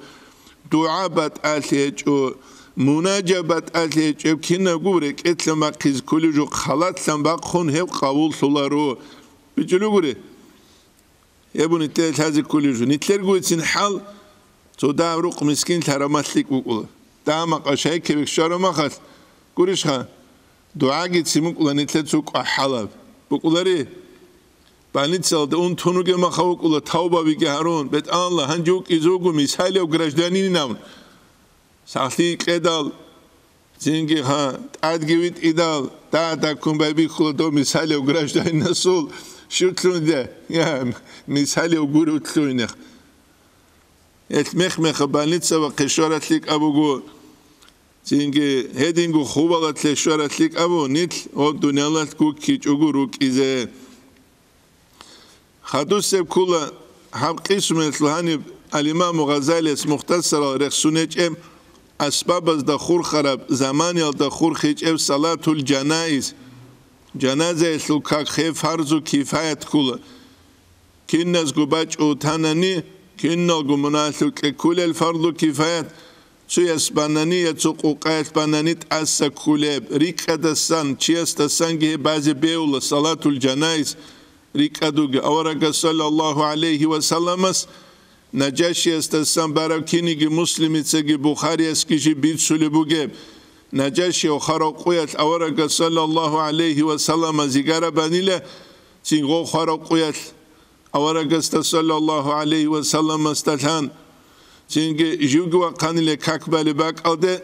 дугӀа батӀалъи гьечӀо, мунажа батӀалъи гьечӀеб кинабго рекӀелъа махъиз кколеб жо халатлъан бахъун гьеб къабуллъуларо. БичӀчӀулев гури? Гьеб нилъее лъазе кколеб жо. Нилъергойцин хӀал, цо дагьаб рукъ мискинлъараб мал лъикӀ букӀула. Дагьа-макъа шайкабе щвараб махалъ, гурищха, дугӀагицин букӀула нилъер цо кӀвахӀалаб. БукӀулари, больницалда ун тун вугеб махалъ букӀула тавбабиги гьарун, БетӀалла, гьанже вукӀизе вуго мисалияв гражданинин абун. Сахлъи кьедал, цинги гьа, тӀадги витӀидал, дагь-дагьккун байбихьула дов мисалияв гражданинасул щутлъунде, я, мисалияв гуревлъугьинех. Гьелъ мех-меха больницаба хъешваралъи кӀабуго, цинги гьединго хубалалъе щваралъи кӀабу, нилъ гьоб дуниялалъ гуккичӀого рукӀизе. Хадусеб ккула гьаб къисмуялъул гьаниб ал-Имаму Гъазалияс мухтасарал рехсун гьечӀеб, асбабазда хурхараб, заманиялда хурхичӀеб салатул жанаиз, жаназаялъул как, гьеб фарзу кифаят ккула. Киназго бачӀо танани, киналго мунагьалъукье кколел фарзу кифаят, цояс банани я цо къукъаялъ банани тӀаса кколеб, рикӀкӀадасан, чиясдасанги гьеб базе бегьула салатул жанаиз, рикӀкӀад вугеб. Аварагас саллаллагьу гӀалайгьи ва салламас Нажашиясдасан бараб киниги Муслимицаги Бухариясги жиб бицулеб бугеб. Нажашияв хварав къуялъ аварагас саллаллагьу гӀалайгьи ва саллама зигарабанила, цинги гъов хварав къуялъ аварагасда саллаллагьу гӀалайгьи ва салламасдалъан, цинги живги вахъанила как балеб бакӀалде,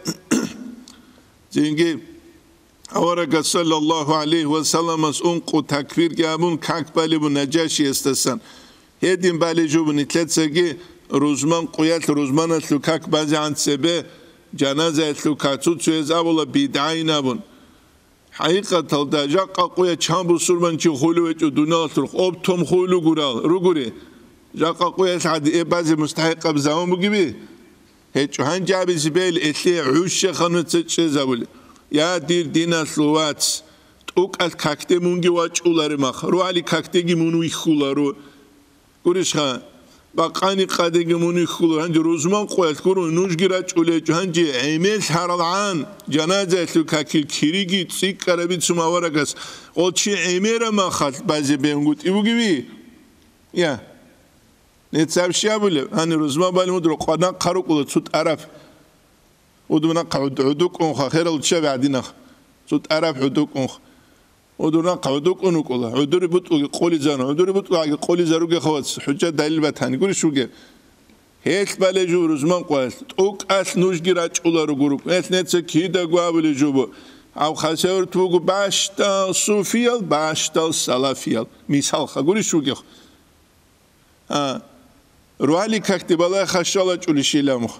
цинги Аварагас саллаллагьу гӀалайгьи ва салламас ункъо такбирги абун, как балеб буго Нажашиясдасан. Гьедин балеб жо буго нилъецаги рузман къуялъ рузманалъул как базегӀан цебе жаназаялъул как цо-цояз абула бидгӀайин абун. ХӀакъикъаталда, жакъа къуялъ чан бусурманчи хулев гьечӀо дуниялалъухъ, оптом хулев гурал, ругури. Жакъа къуялъ гӀади эб базе мустахӀикъаб заман бугеби? ГьечӀо. Гьанже абизе бегьила, элъие гӀур щай хануца чӀезабули. Я, дир диналъул вац, тӀокӀалъ какде мунги вачӀуларе мах, рогьалил какдеги мун вихьуларо. Гурищха, бакъани къадеги мун вихьуларо, гьанже рузман къуялъ гуро нужги рачӀулел гьечӀо, гьанже гӀемер лъарал гӀан, жаназаялъул какил кириги цӀикӀкӀараб бицун аварагас, гъо чи гӀемераб махалъ базе бегьунгутӀи бугеви? Я. Нецаб щай абулеб? Гьанир рузма балин мудро къванахъ гьарукӀула цо тӀараф. Удуна гӀуд-, гӀудукӀунха, херал ччаби гӀадинах. Цо тӀараф гӀудукӀунха. Удуна гӀудукӀун вукӀула. ГӀудури бутӀуги къолизану. ГӀудури бутӀуги къолизаруге хавац. ХӀужа далил батани. Гурищ вугеб? Гьелъ бале жо рузман къвалъ. ТӀокӀалъ нужги рачӀула ругурукӀ. Гьелъ неца кидаго абуле жубу. Гьав хасавурт вуго бащдал суфиял, бащдал салафиял. Мисалха. Гурищ вугев? А, руали какде балай хашалачӀулищила мух.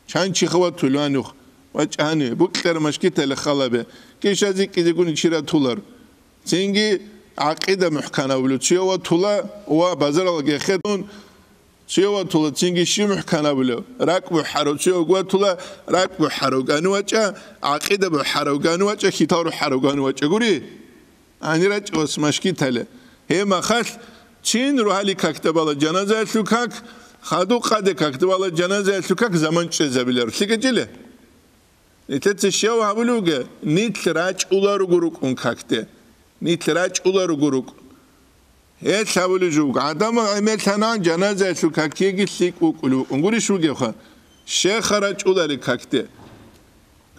Чан чи хаватуланух. Ва чӀани, букьар машкитали халабе. Киша зикӀизегуни чира тулар. Цинги гӀакъида мухӀканабулев. Цуява тула ва базаралги хедун, цуява тула цинги щи мухӀканабулев. РакӀ бухӀарав цуяв гуа тула, ракӀ бухӀарав ганувачӀа, гӀакъида бухӀарав ганувачӀа, хитал рухӀарав ганувачӀа. Гури? ГӀанирачӀ ва смашкитали. Гьеб махалъ чин ругьали какда бала жаназаялъул как, хадуб къаде какда бала жаназаялъул как заман чӀезабилар. ЛъикӀачӀила? Нилъеца щав гьабулевги, нилъ рачӀуларуго рукӀун какде. Нилъ рачӀуларуго рукӀун. Гьелъ гьабулев жуго. ГӀадамал гӀемерлъана жаназаялъул какиги лъикӀ вукӀулев вукӀун. Гурищ вугевха? Щеха рачӀулари какде.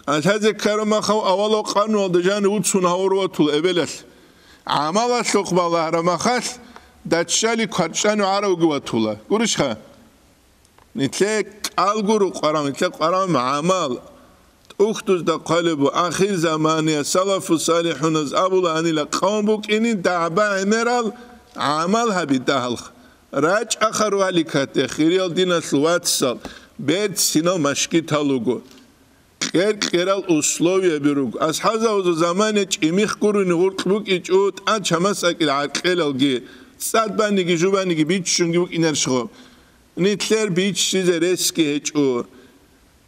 Алъазе ккараб махав авалал къануналда жанив вуцун гьавурав ватул эбелалъ. ГӀамалалъухъ балагьараб махалъ даччали кварчӀани гӀаравги ватула. Гурищха? Нилъе кӀалгу рукъарав, нилъе къварав гӀамал. ТӀухьдузда хъвалеб бу, ахир замания салафу салихӀуназ абула, гьанила къавм букӀини дагӀба гӀемерал гӀамал гьаби дагьалха. РачӀаха ругьаликатде, хириял диналъул вацал, берцинал машгитал руго. Кьер-кьерал условияби руго. АсхӀабзабазул замане чӀимих гурони гъуркь букӀичӀо, тӀад чамас акӀил гӀаркьелалги, цӀад баниги жубаниги биччунги букӀинарищ гъо. Нилъер биччизе ресги гьечӀо.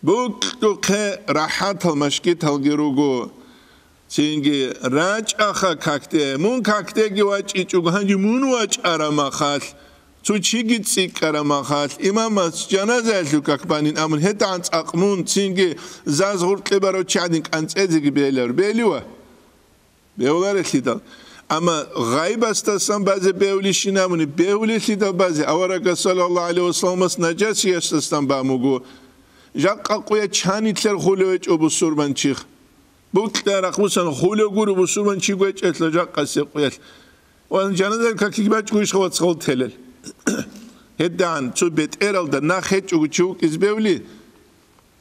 Букьухъе рахӀатал машгиталги руго. Цинги рачӀаха какде. Мун какдеги вачӀичӀого, гьанже мун вачӀараб махалъ, цо чиги цӀикӀкӀараб махалъ, имамас жаназаялъул как банин абун, гьедагӀан цӀакъ мун, цинги заз гъуркье барав чи гӀадин кӀанцӀезеги белар. Белива? Бевларелъидал. Амма гъайбасдасан базе бевлищин абуни, бевлелъидал базе аварагас саллаллагьу гӀалайгьи вассаламас нажасиясдасан бамуго. Жакъа къуя чанилъер хулев гьечӀо бусурманчи. Букьа рахъусан хулев гуро бусурманчи гьечӀелъа жакъасе къуялъ. Ва жаназал какиги бачӀго иш хавац хавал телел. ГьедагӀан цо бетӀералда нах гьечӀого чи вукӀиз бевли,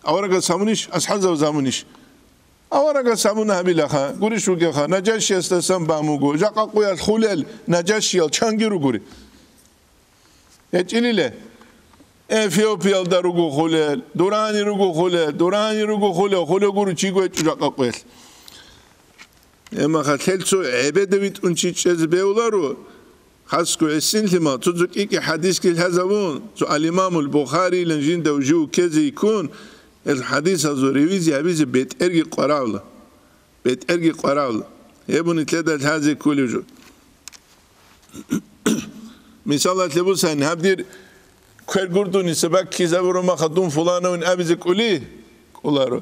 аварагас гьамунищ, асхӀабзабаз гьамунищ? Аварагас гьабуна гьабилаха, гурищ вугевха, нажашиясдасан бамуго, жакъа къуялъ хулел нажашиял чанги ругури. ГьечӀилиле? Эфиопиялда руго хулел, дурани руго хулел, дурани руго хулел, хулел гуро чи гьечӀо жакъа къуялъ. Эмаха лъел цо гӀебеда витӀун чи чӀезе бевларо, хасго гӀисинлъима, цо-цо кӀикӀи хӀадисги лъазабун, цо ал-Имамул Бухарилан жинда жив ккезе йиккун, гьел хӀадисазул ревизия гьабизе бетӀерги къваравла. БетӀерги къваравла. Гьеб нилъеда лъазе кколев жо. Мисалалъе бусани, гьаб дир квер гурдуни сабак ккизабураб маха дун фулановин абизе кӀули? КӀуларо.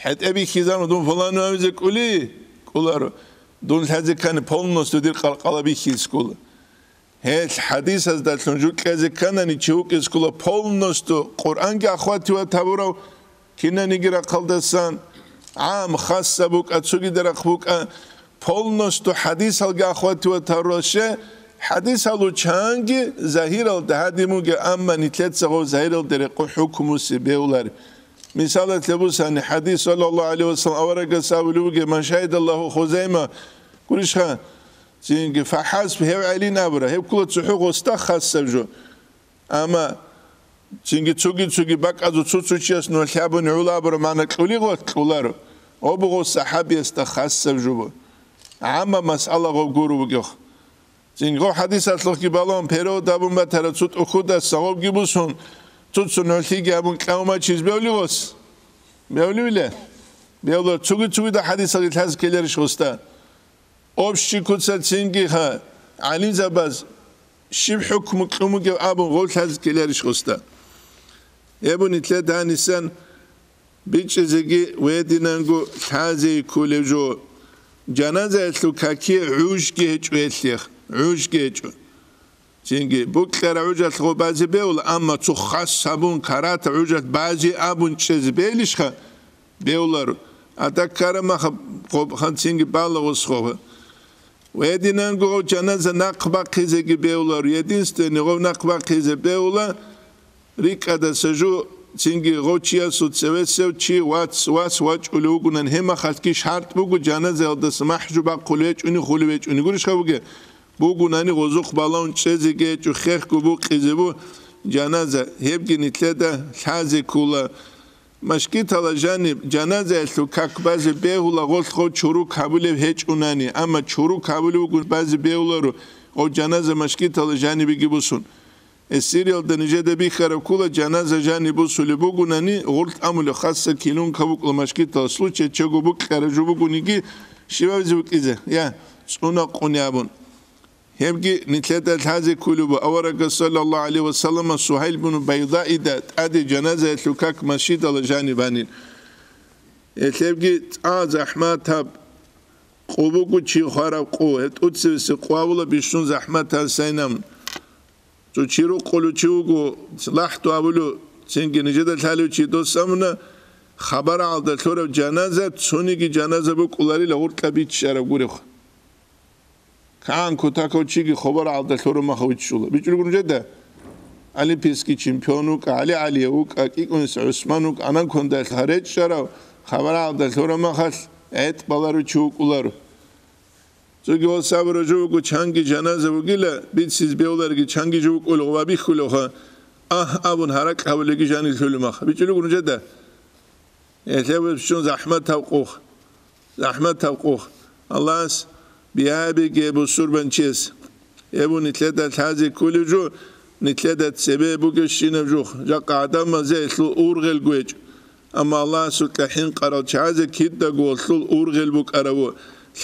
ХӀетӀе бихьизабун дун фуланов абизе кӀули? КӀуларо. Дун лъазе ккани полностью дир къалкъала бихьизе ккола. Гьел хӀадисаздалъун жукьазе кканани чи вукӀизе ккола полностью Къуръанги ахвативат гьабурав, кинаниги рахъалдасан, гӀам, хасса букӀа, цогида рахъ букӀа, полностью хӀадисалги ахвативат гьарурал ше, хӀадисалу чанги загьиралда гьадимуге, амма нилъеца гъов загьиралда рекъон хӀукмусе бевлари. Мисалалъе бусани, хӀадис, саллаллагьу гӀалайгьи ва саллам, аварагас абулеб бугеб: «Ман шагьидаллагьу Хузайма», гурищха, цинги, «фахӀасб», гьев гӀелин абура, гьеб ккола цохӀо гъосда хасаб жо. Амма цинги цоги-цоги бакӀазул цо-цо чияс нугӀлъи абуни гӀула абураб магӀна кьули гъос кьуларо, гъоб гъов сахӀабиясда хасаб жо буго. ГӀамма масъала гъов гуро бугев. Цинги гъов хӀадисалъухъги балагьун, перевод абун батараб цо тӀухьдаса гъовги бусун, цо-цо нугӀлъиги абун кьавмачиз бевли гъос? Бевливила? Бевлар цоги-цогида хӀадисалги лъазе ккеларищ гъосда? Общий куца цинги-ха, гӀалимзабаз щиб хӀукму кьун бугев абун гъов лъазе ккеларищ гъосда? Гьеб нилъеда гьанисан бичӀчӀизеги гьединанго лъазе кколев жо. Жаназаялъул какие гӀужги гьечӀо гьелъех, гӀужги гьечӀо. Цинги букьара гӀужалъ гъо базе бевла, амма цо хас гьабун карата гӀужалъ базе абун чӀезе белищха? Бевларо. Ада ккара маха гъоб хан цинги бала гъос гъо. Гьединанго гъов жаназа нахъ бахъизеги бевларо, единственный гъов нахъ бахъизе бевла, рикӀкӀадаса жо, цинги гъов чиясул цевесев чи вац, вас вачӀулев вугунан, гьеб махалъги шартӀ буго жаназаялдаса махӀжу бахъулев гьечӀони, хулев гьечӀони. Гурищха бугеб? Бугунани гъозухъ балагьун чӀезеги гьечӀо, хехго букъизе бу жаназа, гьебги нилъеда лъазе ккола. Машгитала жаниб жаназаялъул как базе бегьула гъолъ гъов чорок гьабулев гьечӀунани, амма чорок гьабулев вугун базе бегьуларо гъов жаназа машгитала жанибеги бусун. Эсириялда нижеда бихьараб ккола, жаназа жаниб бусулеб бугунани, гъурлъ амулеб хасса килун кабукъла машгитал случай чего букьараб жо бугониги, щибабизе букӀизе, я, цӀуна къуни абун. Гьебги нилъеда лъазе кколеб буго, аварагас, саллаллагьу гӀалайгьи ва саллама, Сугьайл бун Байдаида тӀаде жаназаялъул как машгидала жаниб гьанир. Гьелъебги цӀа захӀматаб къо буго, чи хвараб къо, гьеб тӀуцевесе къвавула бищун захӀматан сайнамун. Цо чи рукъулев чи вуго, лахӀду абулев, цинги нижеда лъалев чи дос амуна, хабаралда лъураб жаназа, цониги жаназа букӀуларила гъуркьа биччараб гурехъ. КигӀан кутакав чиги хабаралда лъураб махав виччула. БичӀулгун жеда? Олимпийский чемпион вукӀа, ГӀали ГӀалиев вукӀа, КӀикӀуниса ГӀусман вукӀа, анан квандалъ гьаречӀчӀарав, хабаралда лъураб махалъ гӀетӀ баларев чи вукӀуларо. Цоги ва сабра жо вуго, чанги жаназа вугила, бициз бевларги чанги жо вукӀулев ва бихьулевха, агь абун гьаракь гьавулеги жанилъулев мах. БичӀулев гурун жеда? Гьелъе вебщун захӀматав къух. ЗахӀматав къух. Аллагьас биябиге бусурбанчияс. Эбу нилъеда лъазе кколев жо, нилъеда цебе бугевщинаб жух, жакъа гӀадамазе гьелъул ургъел гвечӀ. Амма Аллагьасукьа хӀинкъарал чагӀазе кидаго гъолъул ургъел букӀараву,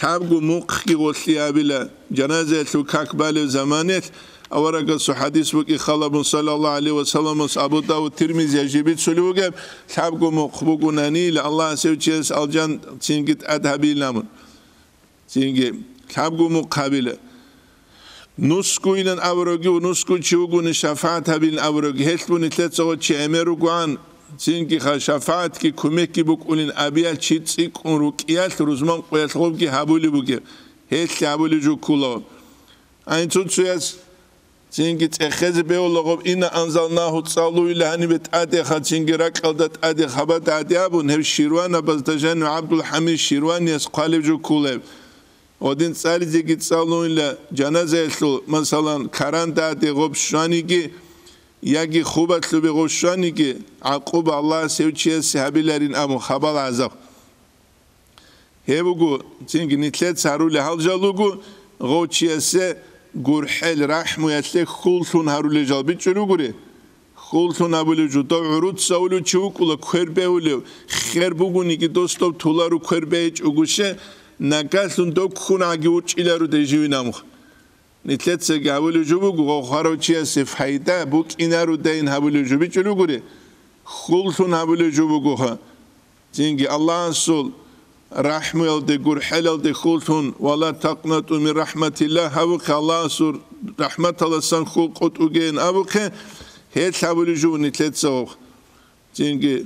лъабго мухъги гъолъи абила, жаназаялъул как балев заманаялъ, аварагасул хӀадис букӀи халабун, саллаллагьу гӀалайгьи ва салламас, Абу Давуд, Тирмизияс жиб бицулев вугеб, лъабго мухъ бугунанила, Аллагьас гьев чияс алжан цинги тӀад гьабилан абун. Цинги лъабго мухъ гьабила. Нусгуйилан абураги ва нусгу чи вугони шафагӀат гьабилин абураги, гьелъ бу нилъеца гъо чи гӀемер ругоан, цинги ха шафагӀатги кумекги букӀулин абиял чи цӀикӀкӀун рукӀиялъ рузман къоялъ гъобги гьабулеб бугеб, гьелъ гьабулеб жо ккула. Ай цуцуяс Цинги цӀехезе бегьулагъуб, ина анзалнагьу цӀалуйила гьанибе тӀадеха, цинги ракьалда тӀаде хабада гӀади абун, гьев Ширванабазда жанив ГӀабдулхӀамид Ширванияс хъвалеб жо кколеб. Гъодин цӀализеги цӀалуйила жаназаялъул, масалан, каранда гӀаде гъуб щваниги, яги хубалъубе гъуб щваниги, гӀакъуба Аллагьас гьев чиясе гьабиларин абун хабал гӀазаб. Гьеб буго, цинги нилъеца гьарули гьал жал руго, гъов чиясе гурхӀел рахӀмуялъе хьуллъун гьарулел жал бичӀчӀулел ругури. Хьуллъун абулев жо, дов гӀуруц цавулев чи вукӀула квер бегьулев, хер бугониги дос дов тулару квер бегьичӀого, ще нагалъун дов ккун гӀаги урчӀилару дей живин амх. Нилъецаги гьабулев жо буго, гъов хварав чиясе пайда букӀинарудайин гьабулев жо бичӀчӀулев гури, хьуллъун гьабулев жо бугоха. Цинги Аллагьасул рахӀмуялде, гурхӀелалде хьуллъун, «Ва ла такънату мин рахӀматиллагь», гьабухъе, Аллагьасул рахӀматаласан хьул къотӀугейин абухъе, гьелъ гьабулев жо нилъеца гъов. Цинги,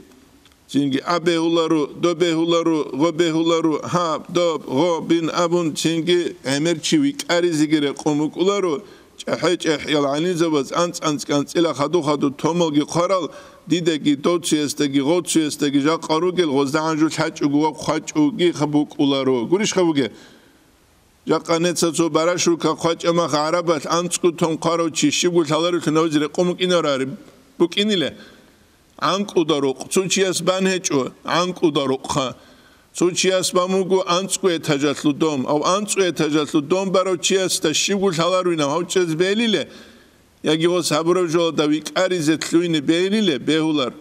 цинги а бегьуларо, до бегьуларо, гъо бегьуларо, гьаб, доб, гъо, бин абун, цинги гӀемер чи викӀаризеги рекъон букӀуларо, чӀахӀи-чӀахӀиял гӀалимзабаз анцӀ-анцӀ кӀанцӀила хаду-хаду томалги хъварал, дидаги, доциясдаги, гъоциясдаги жакъа ругел гъоздагӀан жо лъачӀого ва хъвачӀоги букӀуларо. Гурищха бугеб? Жакъа неца цо барашурка хъвачӀа мах гӀарабалъ анцӀго тон хъварав чи щибго лъаларевлъун гьавизе рекъон букӀинарареб? БукӀинила. ГӀанкӀуда рукъ. Цо чияс бан гьечӀо, гӀанкӀуда рукъха. Цо чияс бан буго анцӀго этажалъул дом. Гьав анцӀго этажалъул дом барав чиясда щибго лъаларвинав гьав чӀезе бегьилила, яги гъос гьабураб жоялда викӀаризе лъугьине бегьилила, бегьулар.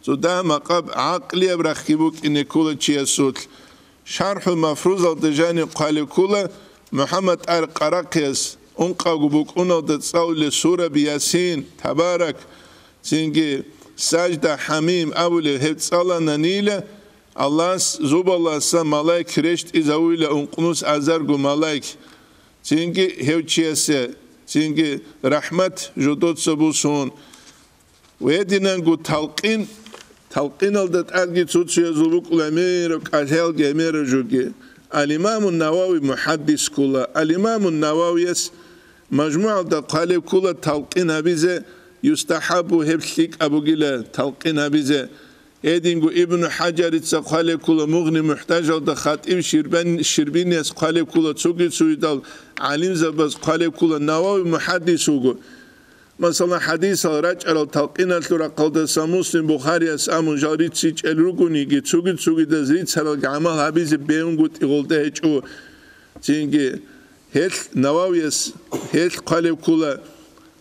Цо дагь-макъаб гӀакълияб рахьги букӀине ккола чиясулъ. ШархӀул Мафрузалда жаниб хъвалеб ккола, МухӀаммад ТӀагьир Къарахъияс ункъавго букӀуналда цӀалулел сураби Ясин, Табарак, цинги Сажда, ХӀамим абулеб гьеб цӀалананила, Аллагьас зобаласа малаик рещтӀизавула ункънус азарго малаик, цинги гьев чиясе, цинги рахӀмат жодоца бусун. Гьединанго талкъин, талкъиналда тӀадги цо-цоязул букӀула гӀемераб кӀалъаялги гӀемераб жоги. Ал-Имамун Навави мухӀаддис ккола. Ал-Имамун Нававияс МажмугӀалда хъвалеб ккола талкъин гьабизе, юстахӀаббу, гьеб лъикӀаб бугила талкъин гьабизе. Гьединго Ибну ХӀажарица хъвалеб ккола Мугъни МухӀтажалда, хатӀиб Щирбан-, Щирбинияс хъвалеб ккола, цоги-цогидал гӀалимзабаз хъвалеб ккола, Навави мухӀаддис вуго. Масала, хӀадисал рачӀарал талкъиналъул рахъалдаса Муслим, Бухарияс абун жал рицичӀел ругониги, цоги-цогидаз рицаралги гӀамал гьабизе бегьунгутӀи гъолда гьечӀо. Цинги гьелъ Нававияс гьелъ хъвалеб ккола,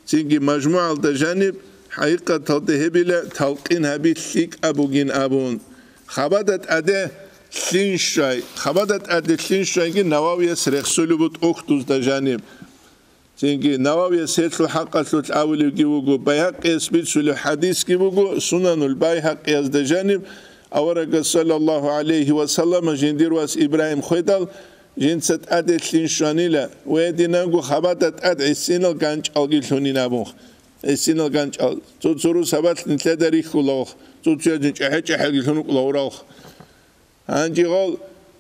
цинги МажмугӀалда жаниб, хӀакъикъаталда гьебила талкъин гьаби лъикӀаб бугин абун. Хабада тӀаде лъим щвай, хабада тӀаде лъим щвайги Нававияс рехсулеб бу тӀухьдузда жаниб. Цинги Нававияс гьелъул хӀакъалъулъ абулебги вуго, Байгьакъияс бицулеб хӀадисги буго, Сунанул Байгьакъиязда жаниб, аварагас, саллаллагьу гӀалайгьи ва саллама, жиндир вас Ибрагьим хведал, жинца тӀаде лъим щванила, ва гьединанго хабада тӀад гӀисинал ганчӀалги лъунин абун. ГӀисинал ганчӀал. Цо-цо рус гьабалъ нилъеда рихьулагъ, цо-цояз чӀехӀе-чӀехӀелги лъун рукӀулагъуралъ. Гьанже гъал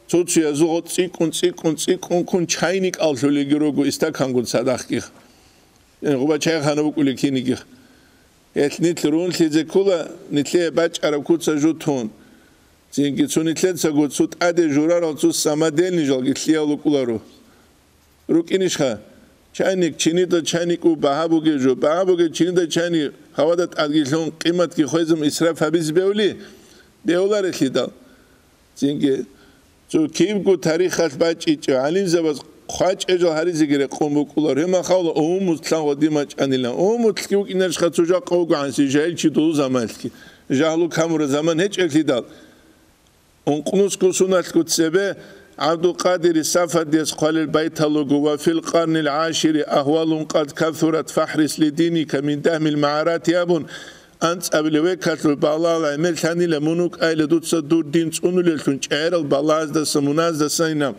цо-цоязул гъо цӀикӀкӀун, цӀикӀкӀун, цӀикӀкӀун ккун чайникал лъулелги руго, истакангун цадахъги. Э, гъуба чай ханаб букӀулел кинигих. Гьелъ нилъ рунлъизе ккола, нилъее бачӀараб куца жутун. Цинги цо нилъецаго цо тӀаде журарал цо самодельный жалги лъиял рукӀуларо. РукӀинищха? Чайник, чинида чайник у багьа бугеб жо. Багьа бугеб чинида чайник гьавада тӀадги лъун, къиматги хвезун исраф гьабизе бегьули? Бегьуларелъидал. Цинги цо кибго тарихалъ бачӀичӀев гӀалимзабаз хъвачӀежал гьаризеги рекъон букӀула, гьеб махалда умумузлъан гъодин бачӀанилан. Умумузлъги вукӀинарищха цо жакъа вугогӀанси жагьил чи долу заманалъги? Жагьлу камураб заман гьечӀеблъидал. Ункънусго суналъго цебе ГӀабдулкъадири Сафардияс хъвалел байтал руго: «Ва фил къарнил гӀашири агьвалун къад касурат фахӀрис ли диника мин дагьмил магӀарати», абун, анцӀабилеб векалъул балагьал гӀемер лъанила мун вукӀайила дуца дур дин цӀунулеллъун чӀегӀерал балагьаздаса, мунагьаздасайилан.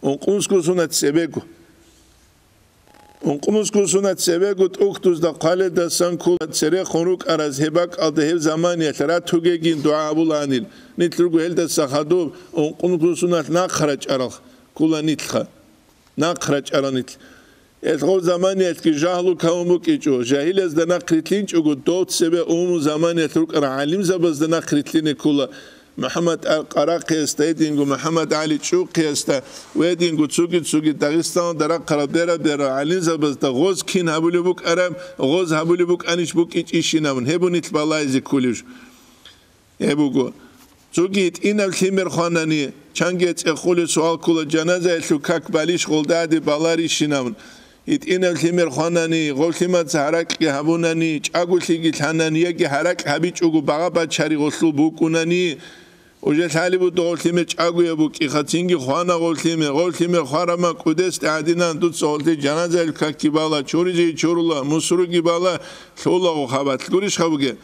Ункънусго суна цебего. Ункънусго суна цебего тӀухьдузда хъвалелдасан ккола церехун рукӀараз гьеб бакӀалда гьеб заманиялъ ратугегин дугӀа абуланил. Нилъ руго гьелдаса хадуб, ункънусго суналъ нахъ рачӀарал ккола нилъха. Нахъ рачӀарал нилъ. Гьелъ гъоб заманиялъги жагьлу кавун букӀичӀо, жагьилазда нахъ рилълъинчӀого, дов цебе умумул заманиялъ рукӀарал гӀалимзабазда нахъ рилълъине ккола. МухӀаммад ал-Къарахъиясда гьединго, МухӀаммад ГӀали ЧӀухъиясда ва гьединго цоги-цоги Дагъистаналда рахъарал бера-бера гӀалимзабазда гъоз кин гьабулеб букӀараб, гъоз гьабулеб букӀанищ букӀичӀищинабун, гьеб нилъ балагьизе кколеб жо. Гьеб буго. Цоги гьитӀинаб лъимер хванани, чанги цӀехолеб суал ккола, жаназаялъул как балищ гъолдаде баларищинабун. ГьитӀинаб лъимер хванани, гъов лъимаца гьаракьги гьабунани, чӀаголъиги лъанани яги гьаракь гьабичӀого багъа бачари гъолъул букӀунани, уже лъалеб буго гъов лъимер чӀагояб букӀиха, цинги хвана гъов лъимер, гъов лъимер хвараб мах кӀудесде гӀадинан дуца гъолъе жаназаялъул какги бала, чоризе чорула, мусруги бала, лъулаго хабалъ. Гурищха бугеб?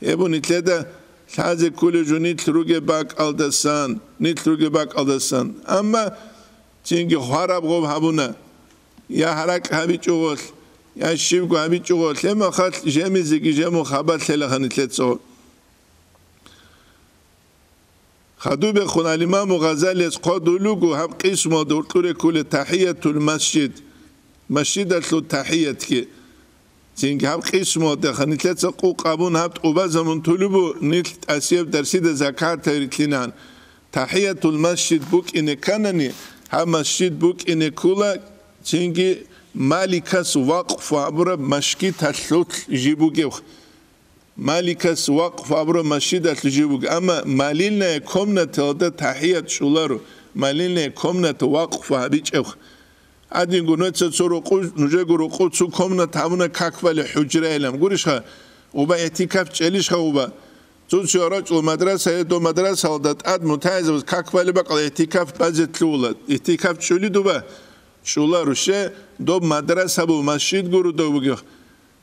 Гьеб нилъеда лъазе кколеб жо нилъ ругеб бакӀалдасан, нилъ ругеб бакӀалдасан. Амма цинги хвараб гъоб гьабуна, я гьаракь гьабичӀого гъолъ, я щибго гьабичӀого гъолъ, гьеб махалъ жемизеги жемухъ хабалъ лъелаха нилъеца гъоб. Хадубехун ал-Имаму Гъазалияс хъвадулел руго гьаб къисмалда гьоркьоре кколеб тахӀиятул масжид, масжидалъул тахӀиятги. Цинги гьаб къисмуялдеха нилъеца къукъ абун гьаб тӀубазабун тулеб бу, нилъ тӀасияб дарсида закат гьаритлъинан. Тахиятул масжид букӀине кканани, гьаб масжид букӀине ккула, цинги маликас вакъфу абураб машгиталъулъ жиб бугев. Маликас вакъфу абураб машгиталъулъ жиб бугев. Амма молельная комнаталда тахият чӀоларо, молельная комната вакъфу гьабичӀев. Гьадинго нуца цо рукъу, нужего рукъу цо комната гьабуна как балеб хӀужрайилан. Гурищха, уба, игӀтикаф чӀелищха уба? Цо-цо рачӀула мадрасаялда, мадрасалда тӀад мутагӀилзабаз как балеб бакӀал игӀтикаф базе лъугьула. ИгӀтикаф чӀули дуба? ЧӀула руше, доб мадраса буго, масжид гуро дов бугев.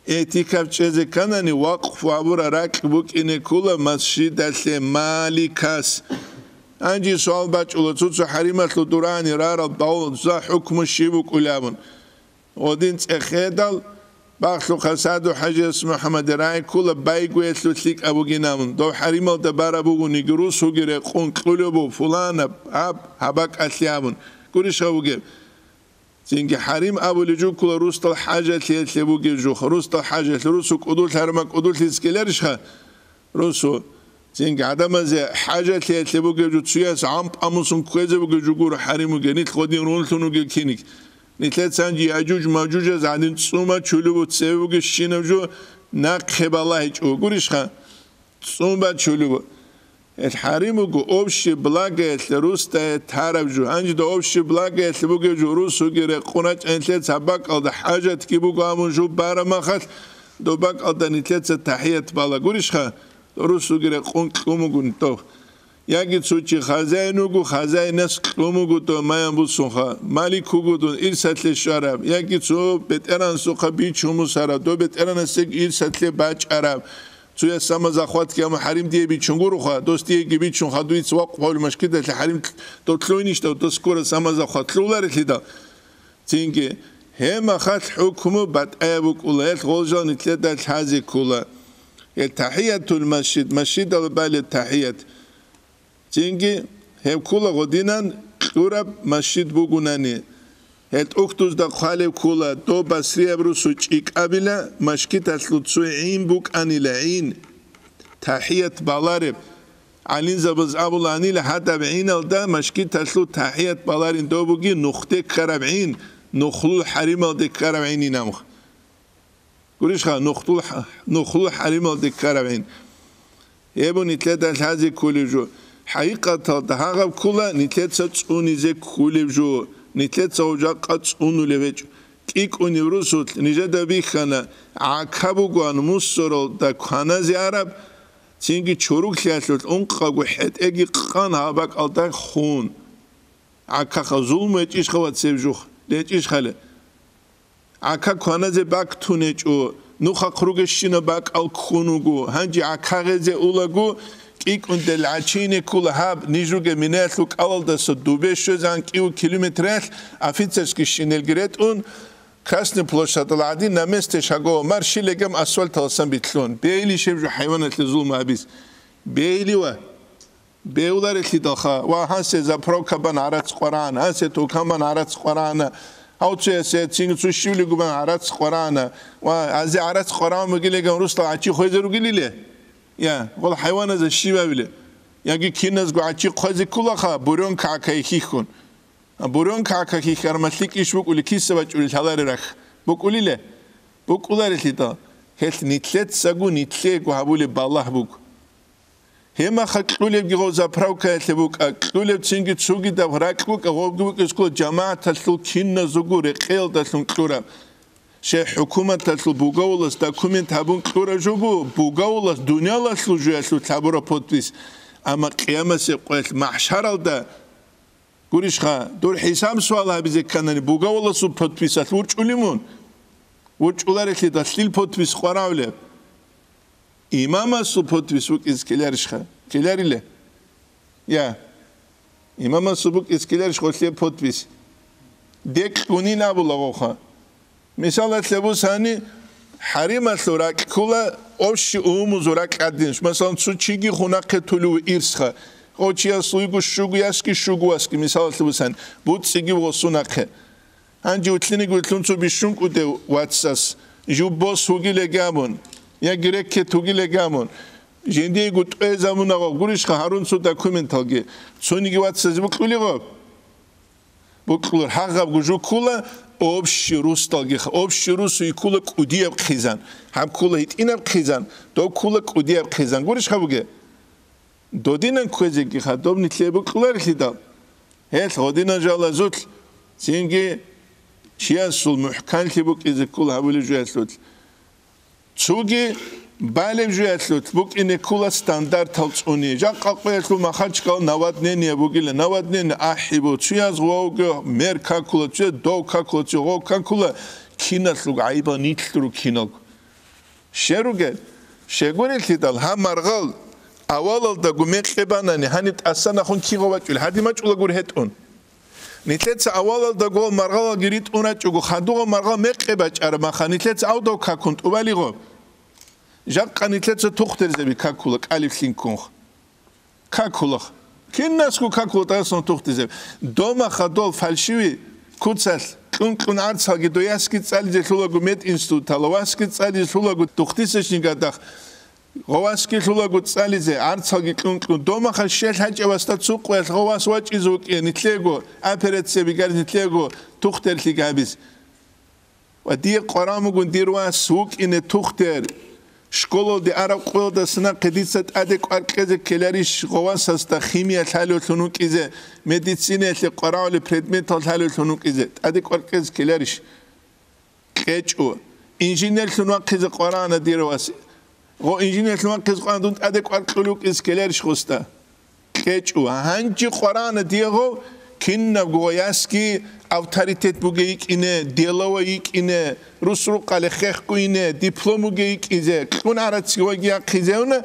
ИгӀтикаф чӀезе кканани, вакъфу абура ракь букӀине ккула масжидалъе маликас. Гьанже суал бачӀула, цо-цо хӀарималъул дурани рарал бавлза хӀукму щиб букӀулеб абун. Гъодин цӀехедал, бахлъухъа Саду-хӀажияс МухӀаммадил рагӀи ккула байгуялъул лъикӀаб бугин абун. Дов хӀарималда бараб буго, нигрус вуги рекъун кьулеб буго, фуланаб, аб, гьаб бакӀалъе абун. Гурищха вугеб? Цинги хӀарим абулеб жо ккула русдал хӀажалъиялъе бугеб жо. Русдал хӀажалъи, русу кӀудулъ гьарума кӀудулъизе ккеларищха? Русу. Цинги гӀадамазе хӀажалъиялъе бугеб жо, цуяс гӀампӀ амусун кквезе бугеб жо гуро хӀарим бугеб, нилъ гъодин рунлъун вугеб киник. Нилъеца гьанже Яжуж-Мажужаз гьадин цӀума чулеб буго, цеве бугебщинаб жо нахъе балагьичӀо. Гурищха? ЦӀума чулеб буго. Гьел хӀарим буго общее благоялъе русдае тараб жо. Гьанже дов общее благоялъе бугеб жо русуги рекъун рачӀа, нилъеца гьаб бакӀалда хӀажатги буго абун жо бараб махалъ, доб бакӀалда нилъеца тахият бала. Гурищха? Русуги рекъун кьун буго дов. Яги цо чи хазяин вуго, хазяинас кьун буго дов, маян бусунха, малик вуго дун ирсалъе щвараб, яги цо бетӀергьанасухъа бичун бусараб, дов бетӀергьанасеги ирсалъе бачӀараб. Цуяс самозахватги гьабун хӀарим дие бичун гуроха, дос диеги бичун хадуйца вакъфу гьабулеб машгиталъе хӀарим дотлъойнищ дав, дос ккола самозахват лъугьуларелъидал. Цинги, гьеб махалъ хӀукму батӀаяб букӀула, гьелъ гъол жал нилъеда лъазе ккола. Гьел тахиятул масжид, масжидалда балеб тахият. Цинги, гьеб ккола гъодинан кьураб масжид бугунани. Гьел тӀухьдузда хъвалеб ккола, доб басрияб русу чӀикӀабила, машгиталъул цо гӀин букӀанила, гӀин, тахият балареб. ГӀалимзабаз абуланила, гьадаб гӀиналда машгиталъул тахият баларин дов бугин нухде ккараб гӀин, нухлул хӀарималде ккараб гӀинин абун. Гурищха, нухлул хӀа-, нухлул хӀарималде ккараб гӀин. Гьеб буго нилъеда лъазе кколеб жо. ХӀакъикъаталда гьагъаб ккола нилъеца цӀунизе кколеб жо. Нилъеца гьав жакъа цӀунулев гьечӀо. КӀикӀунеб русулъ нижеда бихьана, гӀака бугоан мусоралда кваназе араб, цинги чоруглъиялъулъ ункъаго хӀетӀеги къан гьаб бакӀалда хун. ГӀакаха зулму гьечӀищха, вацеб жух? ГьечӀищхали. ГӀака кваназе бактун гьечӀо, нухахъ ругещина бакӀал ккун вуго, гьанже гӀака гъезе улаго, кӀикӀундел гӀачине ккула гьаб, ниж ругеб минаялъул кӀалалдаса дубе щвезегӀан кӀиго километралъ офицерский шинельги ретӀун, Красный площадьалда гӀадин на месте шаговой марш легем асфальталасан битлъун. Бейли щеб жо хӀайваналъе зулму гьабиз. Бейли ва. Бевларелъидалха, ва гьансе заправка бан гӀарац къварагӀана, гьансе тукан бан гӀарац къварагӀана, гьав цоясе цин цо щивлигу бан гӀарац къварагӀана, ва гьазе гӀарац къварагӀун бугилеган русла гӀачи хвезе ругилиле? Я, гъол хӀайваназа щив абиле? Яги киназго гӀачи хъвазе ккулаха, бурёнка гӀака ихихьун. А бурёнка гӀака хихьармалъи кӀищ букӀули, киса бачӀули лъаларе рахь? БукӀулиле? БукӀуларелъидал, гьелъ нилъецаго нилъего гьабулеб балагь буго. Гьебмаха кьулебги гъов заправкаялъе букӀа, кьулеб цинги цогидаб ракь букӀа, гъобги букӀискула жамагӀаталъул киназего рекъеялдалъун кьураб. Щай хӀукуматалъул бугавулас документ гьабун кьураб жо бу, бугавулас дуниялалъул жоялъул лъабураб подпись, амма къиямасеб къоялъ махӀшаралда Гурищха, дур хӀисаб-суал гьабизе кканани, бугавуласул подписалъ вурчӀули мун? ВурчӀуларелъидал лъил подпис къваравлеб? Имамасул подпис букӀизе ккеларищха? Ккелариле? Я. Имамасул букӀизе ккеларищ гъолъе подпис? Декь гунин абула гъоха. Мисалалъе бусани, хӀарималъул ракь ккула, общий умумузул ракь гӀадин. Масалан, цо чиги хунахъе тулев ирсха. Гъо чияс вуйго щугу ясги щугу васги, мисалалъе бусани, буцӀцӀиги вуго сунахъе. Гьанже утлъиниги утлъун цо бищун кӀудев вацас, жуб бос вугилеги абун, яги рекет вугилеги абун, жиндиего тӀвезабуна гъо, гурищха, гьарун цо документалги, цониги вацазе букьулигъо? Букьулар, гьагъабго жо ккула общий русдалги, общий русу ккула кӀудияб хъизан, гьаб ккула гьитӀинаб хъизан, доб ккула кӀудияб хъизан. Гурищха бугеб? Додинан кквезегиха, доб нилъее букьуларелъидал. Гьелъ гъодинан жалазулъ цинги чиясул мухӀканлъи букӀизе ккола гьабулеб жуялъулъ. Цоги балеб жуялъулъ букӀине ккола стандартал цӀуни. Жакъа къоялъул Махачкала наводнение бугила, наводнение ахӀи бу, цуяз гъовги мер какула, цуяз дов какула, цуяз гъов какула, киналъул гӀайибал нилъ ругинал. Щай ругел? Щайгурелъидал, гьаб маргъал авалалдаго мекъи банани, гьаниб тӀасан ахун кигъо вачӀул, гьадин мачӀулагури гьетӀун. Нилъеца авалалдаго маргъалги ритӀун рачӀого, хадугъа маргъал мекъи бачӀараб маха, нилъеца авдав какун тӀубалигъо. Жакъа нилъеца тухтурзеби какула, кӀалиблъи ккун. Какулах. Кинасго какула тӀасан тухтизе. Дома хадув фальшивый куцалъ кьун-кьун гӀарцалги доясги цӀализе лъулаго мединституталда, васги цӀализе лъулаго двухтысячный годах, гъовасги лъулаго цӀализе, гӀарцалги кьун-кьун. Дома хал щел гьачӀа васда цукъуялъ гъовас вачӀизе вукӀин, нилъего операция бигар, нилъего тухтерлъи гьабиз. Ва дие къваран бугун дир вас вукӀине тухтер. Школалде араб къоялдаса нахъе дица тӀаде кӀвар кьезе ккеларищ гъовасасда химия лъалевлъун вукӀизе, медицинаялъе къварагӀулеб предметал лъалевлъун вукӀизе? ТӀаде кӀвар кьезе ккеларищ? КьечӀо. Инженерлъун вахъизе къварана дир вас. Гъо инженерлъун вахъизе къварана дун тӀаде кӀвар кьулев вукӀизе ккеларищ гъосда? КьечӀо. Гьанже къварана диего кинабго гъоясги авторитет бугей йикӀине, деловой йикӀине, рус рукъалъе хехго ине, диплом бугей йикӀизе, кьун гӀарацги вайги яхъизевна,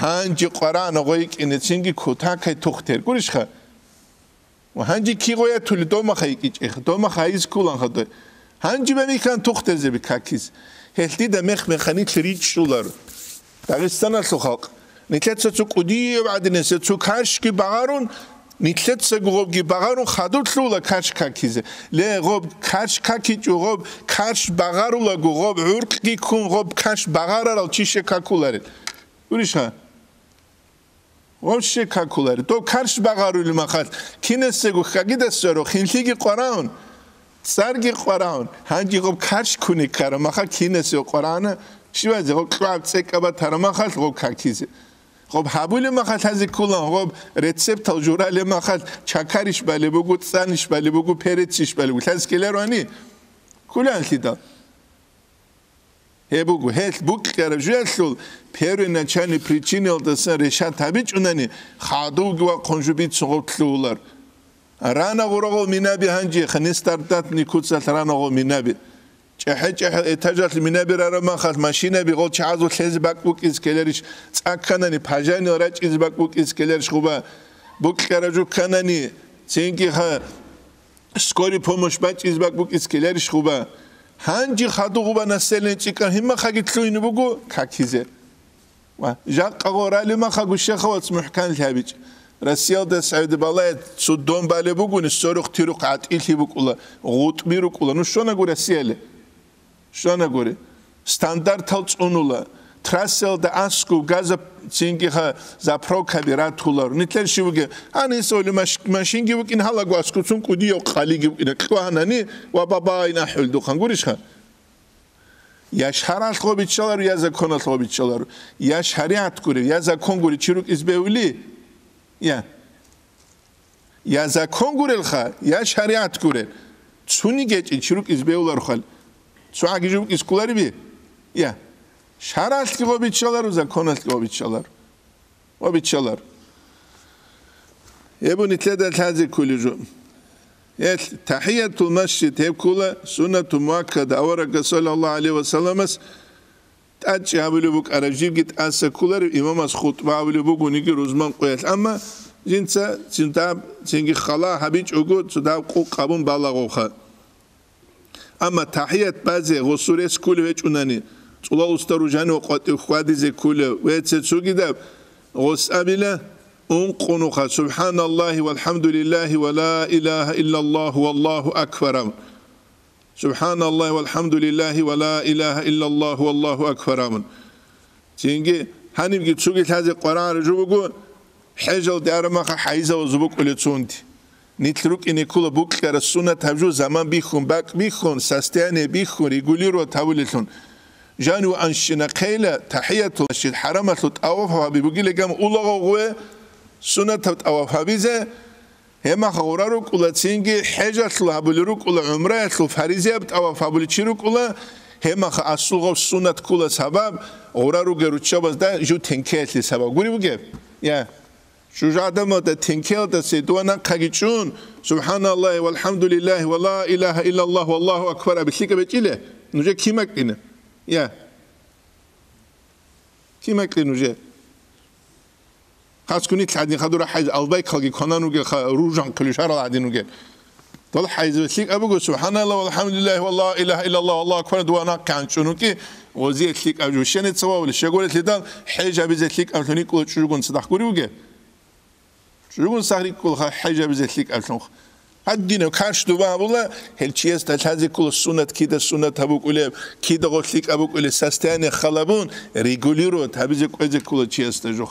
гьанже къварана гъой йикӀине, цинги кутакай тухтер. Гурищха? Ва гьанже кигъо ятули домаха йикӀичӀеха, домаха гьайиз ккулан хадуй. Гьанже бамихьан тухтезеби какиз. Гьелъ дида мех-механилъ ричӀчӀулар. Дагъистаналъул халкъ. Нилъеца цо кӀудияв гӀадинесе, цо каршги багъарун, нилъецаго гъобги багъарун хадурлъула карш какизе. Ле, гъоб карш какичӀо, гъоб карш багъарулаго, гъоб гӀуркьги ккун, гъоб карш багъарарал чище какуларел. Гурищха? Вообще какулари. Дов карш багъарули махал, кинесего хагидасаро, хинлъиги къвараун, цӀарги къвараун, гьанги гъоб карш куни ккара маха кинесего къварана, щивазе гъоб кьваб цӀекӀаба тара махал гъоб какизе. Гъоб гьабули махал гьазе ккулан, гъоб рецептал журали махал чакариш бали бугу, цӀаниш бали бугу, перециш бали бугу. Лъаз ккеларо гьани? Ккуланлъидал. Гьеб буго, гьелъ букьараб жуялъул первоначальный причинаялдасан решат гьабичӀунани, хадувги вахъун жо бицун гъорлъулар. Рана гъурагъул минаби гьанжеха, нестартатни куцалъ рана гъо минаби. ЧӀехӀе-чӀехӀел этажалъ минаби рараб махалъ машинаби гъол чагӀазул лъезе бакӀ букӀиз ккеларищ, цӀа кканани пажанил рачӀизе бакӀ букӀиз ккеларищ гъуба. Букьараб жо кканани, цинги ха, скорый помощь бачӀиз бакӀ букӀиз ккеларищ гъуба? Гьанже хадугъуба население цӀикӀкӀан гьиммахаги лъугьине буго какизе. Ва жакъа гъорали махагу шехавац мухӀканлъи гьабичӀ. Россиялда сагӀиди балай цо дом балеб бугони, сорухъ-тирухъ гӀатӀилъи букӀула, гъутӀби рукӀула. Ну щонагу Россияле? Щонагури, стандартал цӀунула, трассаялда аскӀуб газа цингиха заправкаби ратулар. Нилъер щив бугеб? Гьаниса ули маш-, машинги букӀин гьалаго аскӀубцун кӀудияв къалиги букӀина. Кьвагьанани ва бабаин ахӀулдухъан гурищха? Я шаргӀалъ гъобиччаларо, я законалъ гъобиччаларо. Я шаригӀат гури, я закон гури, чи рукӀиз бевли? Я. Я закон гурелха, я шаригӀат гурел. Цуни гечӀин чи рукӀиз бевларухъал. Цо гӀаги жо букӀиз кколариби? Я. ШаргӀалъги гъобиччаларо, законалъги гъобиччаларо. Гъобиччаларо. Гьеб нилъеда лъазе кколеб жо. Гьелъ, тахӀиятул масжид гьеб ккола суннату муаккада, аварагас саллаллагьу гӀалайгьи ва салламас ТӀадчӀи гьабулеб букӀараб, жибги тӀаса кколареб имамас хутӀба гьабулеб бугониги рузман къоялъ. Амма жинца цин даб, цинги хала гьабичӀого, цо даб къукъ гьабун балагъулха. Амма тахӀият базе гъосул рес кколев гьечӀунани, цӀулал уста ружани ва къватӀив хьвадизе кколев ва цецогидаб гъос абила, ункъунуха: «Субханаллагьи валхӀамдулиллагьи ва ла илагьа иллаллагьу валлагьу акбар», – абун. «СубхӀаналлагь валхӀамдулиллагьи ва ла илагьа иллаллагьу валлагьу акбар» абун. Цинги гьанибги цуги лъазе къварагӀараб жо буго, хӀежалде араб маха хӀайизавазул букӀулеб цунги. Нилъ рукӀине ккола букьараб суннат гьаб жо заман бихьун, бакӀ бихьун, состояние бихьун, регулировать гьабулелъун. Жанив анщинахъейила, тахӀиятул масжид хӀарамалъул тӀаваф гьаби бугилан гьаб улагъа гъуве, суннатаб тӀаваф гьабизе, гьеб маха гъура рукӀула, цинги хӀежалъул гьабулел рукӀула, гӀумраялъул фаризияб тӀаваф гьабулев чи рукӀула, гьеб маха асул гъаб суннат ккула сабаб, гъура ругел руччабазда жив тенкеялъе сабаб гури бугеб? Я. Жужадамалда тенкеялдаса дова нахъаги чӀун, «СубхӀаналлагьи валхӀамдулиллагьи ва ла илагьа иллаллагьу валлагьу акбар» аби лъикӀаб гьечӀила, нужер кин бакӀина? Я. Кин бакӀи нужер? Хасго нилъ гӀадин хадура хӀайз албайкалги кванан ругел, ха, ружан хъулишарал гӀадин ругел. Дол хӀайза лъикӀаб буго, «СубхӀаналлагь валхӀамдулиллагьи ва ла илагьа иллаллагьу валлагьу акбар» дова нахъе гьанчӀун вукӀи, гъозие лъикӀаб жо. Щенецаха вавли, щегорелъидал хӀеж гьабизе лъикӀаблъун рикӀкӀула чӀужугун цадахъ гури вугеб? ЧӀужугун сах рикӀкӀула ха хӀеж гьабизе лъикӀаблъун. Гьадинаб карш дуба гьабула, гьел чиясда лъазе ккола суннат, кида суннат гьабукӀулеб, кида гъо лъикӀаб букӀулеб, состояние халабун регулировать гьабизе кӀвезе ккола чиясда жо.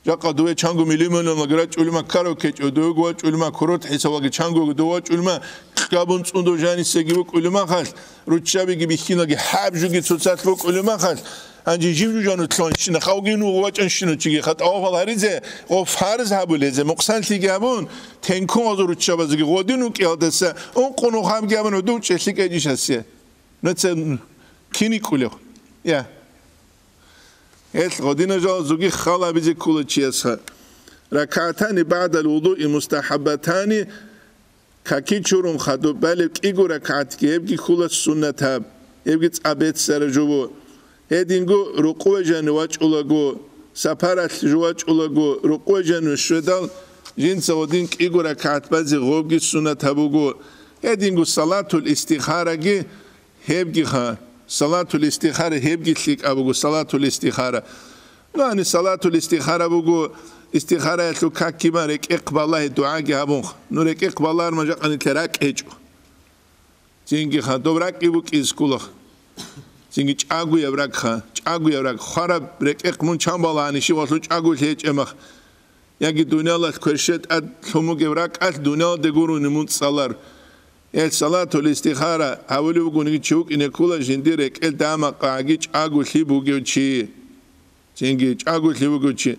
Жакъа дуе чанго миллион-миллионлаги рачӀулема, карав ккечӀо, дуего вачӀулема, курорт хӀисабалги чанго дов вачӀулема, кьабун цӀундув жанисеги вукӀулемахалъ, руччабиги бихьиналги хӀаб жуги цоцалъ вукӀулемахалъ, гьанже жив жужану лъугьанщина, хавги нугъ вачӀанщина чиги ха тӀавафал гьаризе, гъо фарз гьабулезе, мукъсанлъиги гьабун, тенкун гъазу руччабазеги гъодин вукӀиялдаса, ункъо нугъ хабги гьабун гьудул чӀелъи кӀайчӀищасе. Нуца кин рикӀкӀулев? Я. Гьелъ гъодинал жал зуги хал абизе ккола чиясха. РакагӀатани багӀдал вудуи мустахӀаббатани, каки чурун хадуб балеб кӀиго ракагӀатги гьебги хьула суннатаб, гьебги цӀа беццара жуго. Гьединго рукъуве жанив вачӀулаго, сапаралъ жув вачӀулаго, рукъуве жанив щведал, жинца гъодин кӀиго ракагӀат базе гъобги суннатаб буго. Гьединго салатул истихараги, Гьебгиха, салатул истихара, гьебги лъикӀаб буго, салатул истихара. Ну, гьани салатул истихара буго, истихараялъул какги бан рекӀехъ балагье дугӀаги гьабунха. Ну, рекӀехъ балагьарма жакъа нилъер ракӀ гьечӀо. Цинги ха, доб ракӀги букӀизе кколаха. Цинги чӀагояб ракӀха, чӀагояб ракӀ. Хвараб рекӀехъ мун чан балагьани щивалъул чӀаголъи гьечӀеб мах. Яги дуниялалъ кверщел тӀад лъун бугеб ракӀалъ дуниялалде гурони мун цӀалар. Гьел салатул истихара гьавулев вугониги чи вукӀине ккола жиндир рекӀел дамакъагӀаги чӀаголъи бугев чи. Цинги чӀаголъи вугев чи.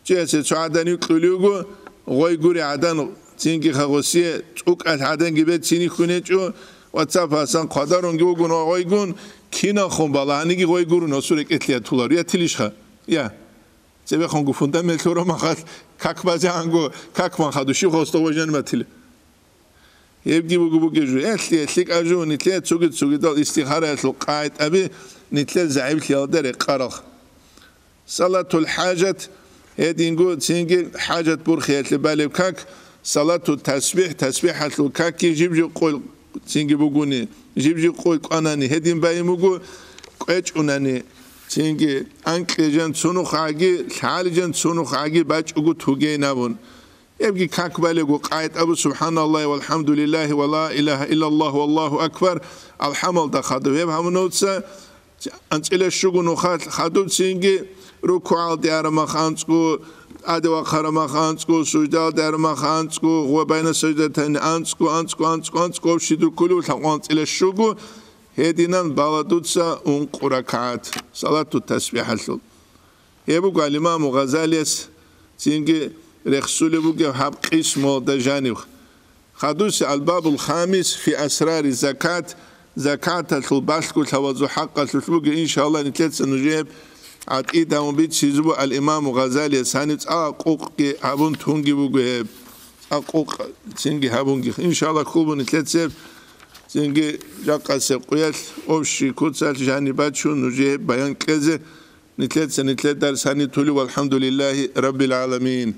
Чиясе цо гӀадан йикьулев вуго, гъой гури гӀадан, цинги хагъусие цӀукӀалъ гӀаданги бецин хьунечӀо, вацафасан хъвадарунги вугун ва гъойгун, киналхун балагьаниги гъой гурун гьасул рекӀелъ ятулар. Ятилищха? Я. Цебехунго фундамент лъурамахалъ, как базегӀанго, как ман хадув щив хостов важан батила. Гьебги буго бугеб жо. Элъи, элъи кӀажу, нилъе цуги-цугидал истихараялъул къагӀидаби нилъер загӀиплъиялда рекъарал. Салатул хӀажат, гьединго цинги хӀажат бурхиялъе балеб как, салату тасбихӀ, тасбихӀалъул какги жиб-жиб къойил цинги бугони, жиб-жиб къой кӀванани гьедин байин буго, кӀвечӀунани, цинги анкье жан цунухъ гӀаги, лъали жан цунухъ гӀаги бачӀого тугейин абун. Гьебги как балего къагӀид абу: «СубхӀаналлагьи валхӀамдулиллагьи ва ла илагьа иллаллагьу валлагьу акбар», алхӀамалда хадуб гьеб гьабуновца, анцӀила щуго нухалъ хадубцинги рукугӀалде арамах анцӀго, тӀаде вахъарамах анцӀго, суждалде арамах анцӀго, гъо байна саждатайни анцӀго, анцӀго, анцӀго, анцӀго, щидул кколев лъабго анцӀила щуго, гьединан бала дуца ункъо ракагӀат, салату тасбихӀалъул. Гьеб буго ал-Имаму Гъазалияс цинги рехсулеб бугеб гьаб къисмуялда жанив. Хадуси албабул хамис фи асрари закат, закаталъул балъголъабазул хӀакъалъулъ буго, иншалла, нилъеца нужее гьеб гӀатӀида гьабун бицизе буго ал-Имаму Гъазалияс, гьаниб цӀакъ къукъги гьабун тунги буго гьеб. ЦӀакъ къукъ цинги гьабунги. Иншалла, хьул бу нилъеца гьеб цинги жакъасеб къуялъ, общий куцалъ жаниб бачун нужее гьеб баян кьезе. Нилъеца нилъер дарс гьаниб тулев, валхӀамдулиллагьи раббил гӀаламин.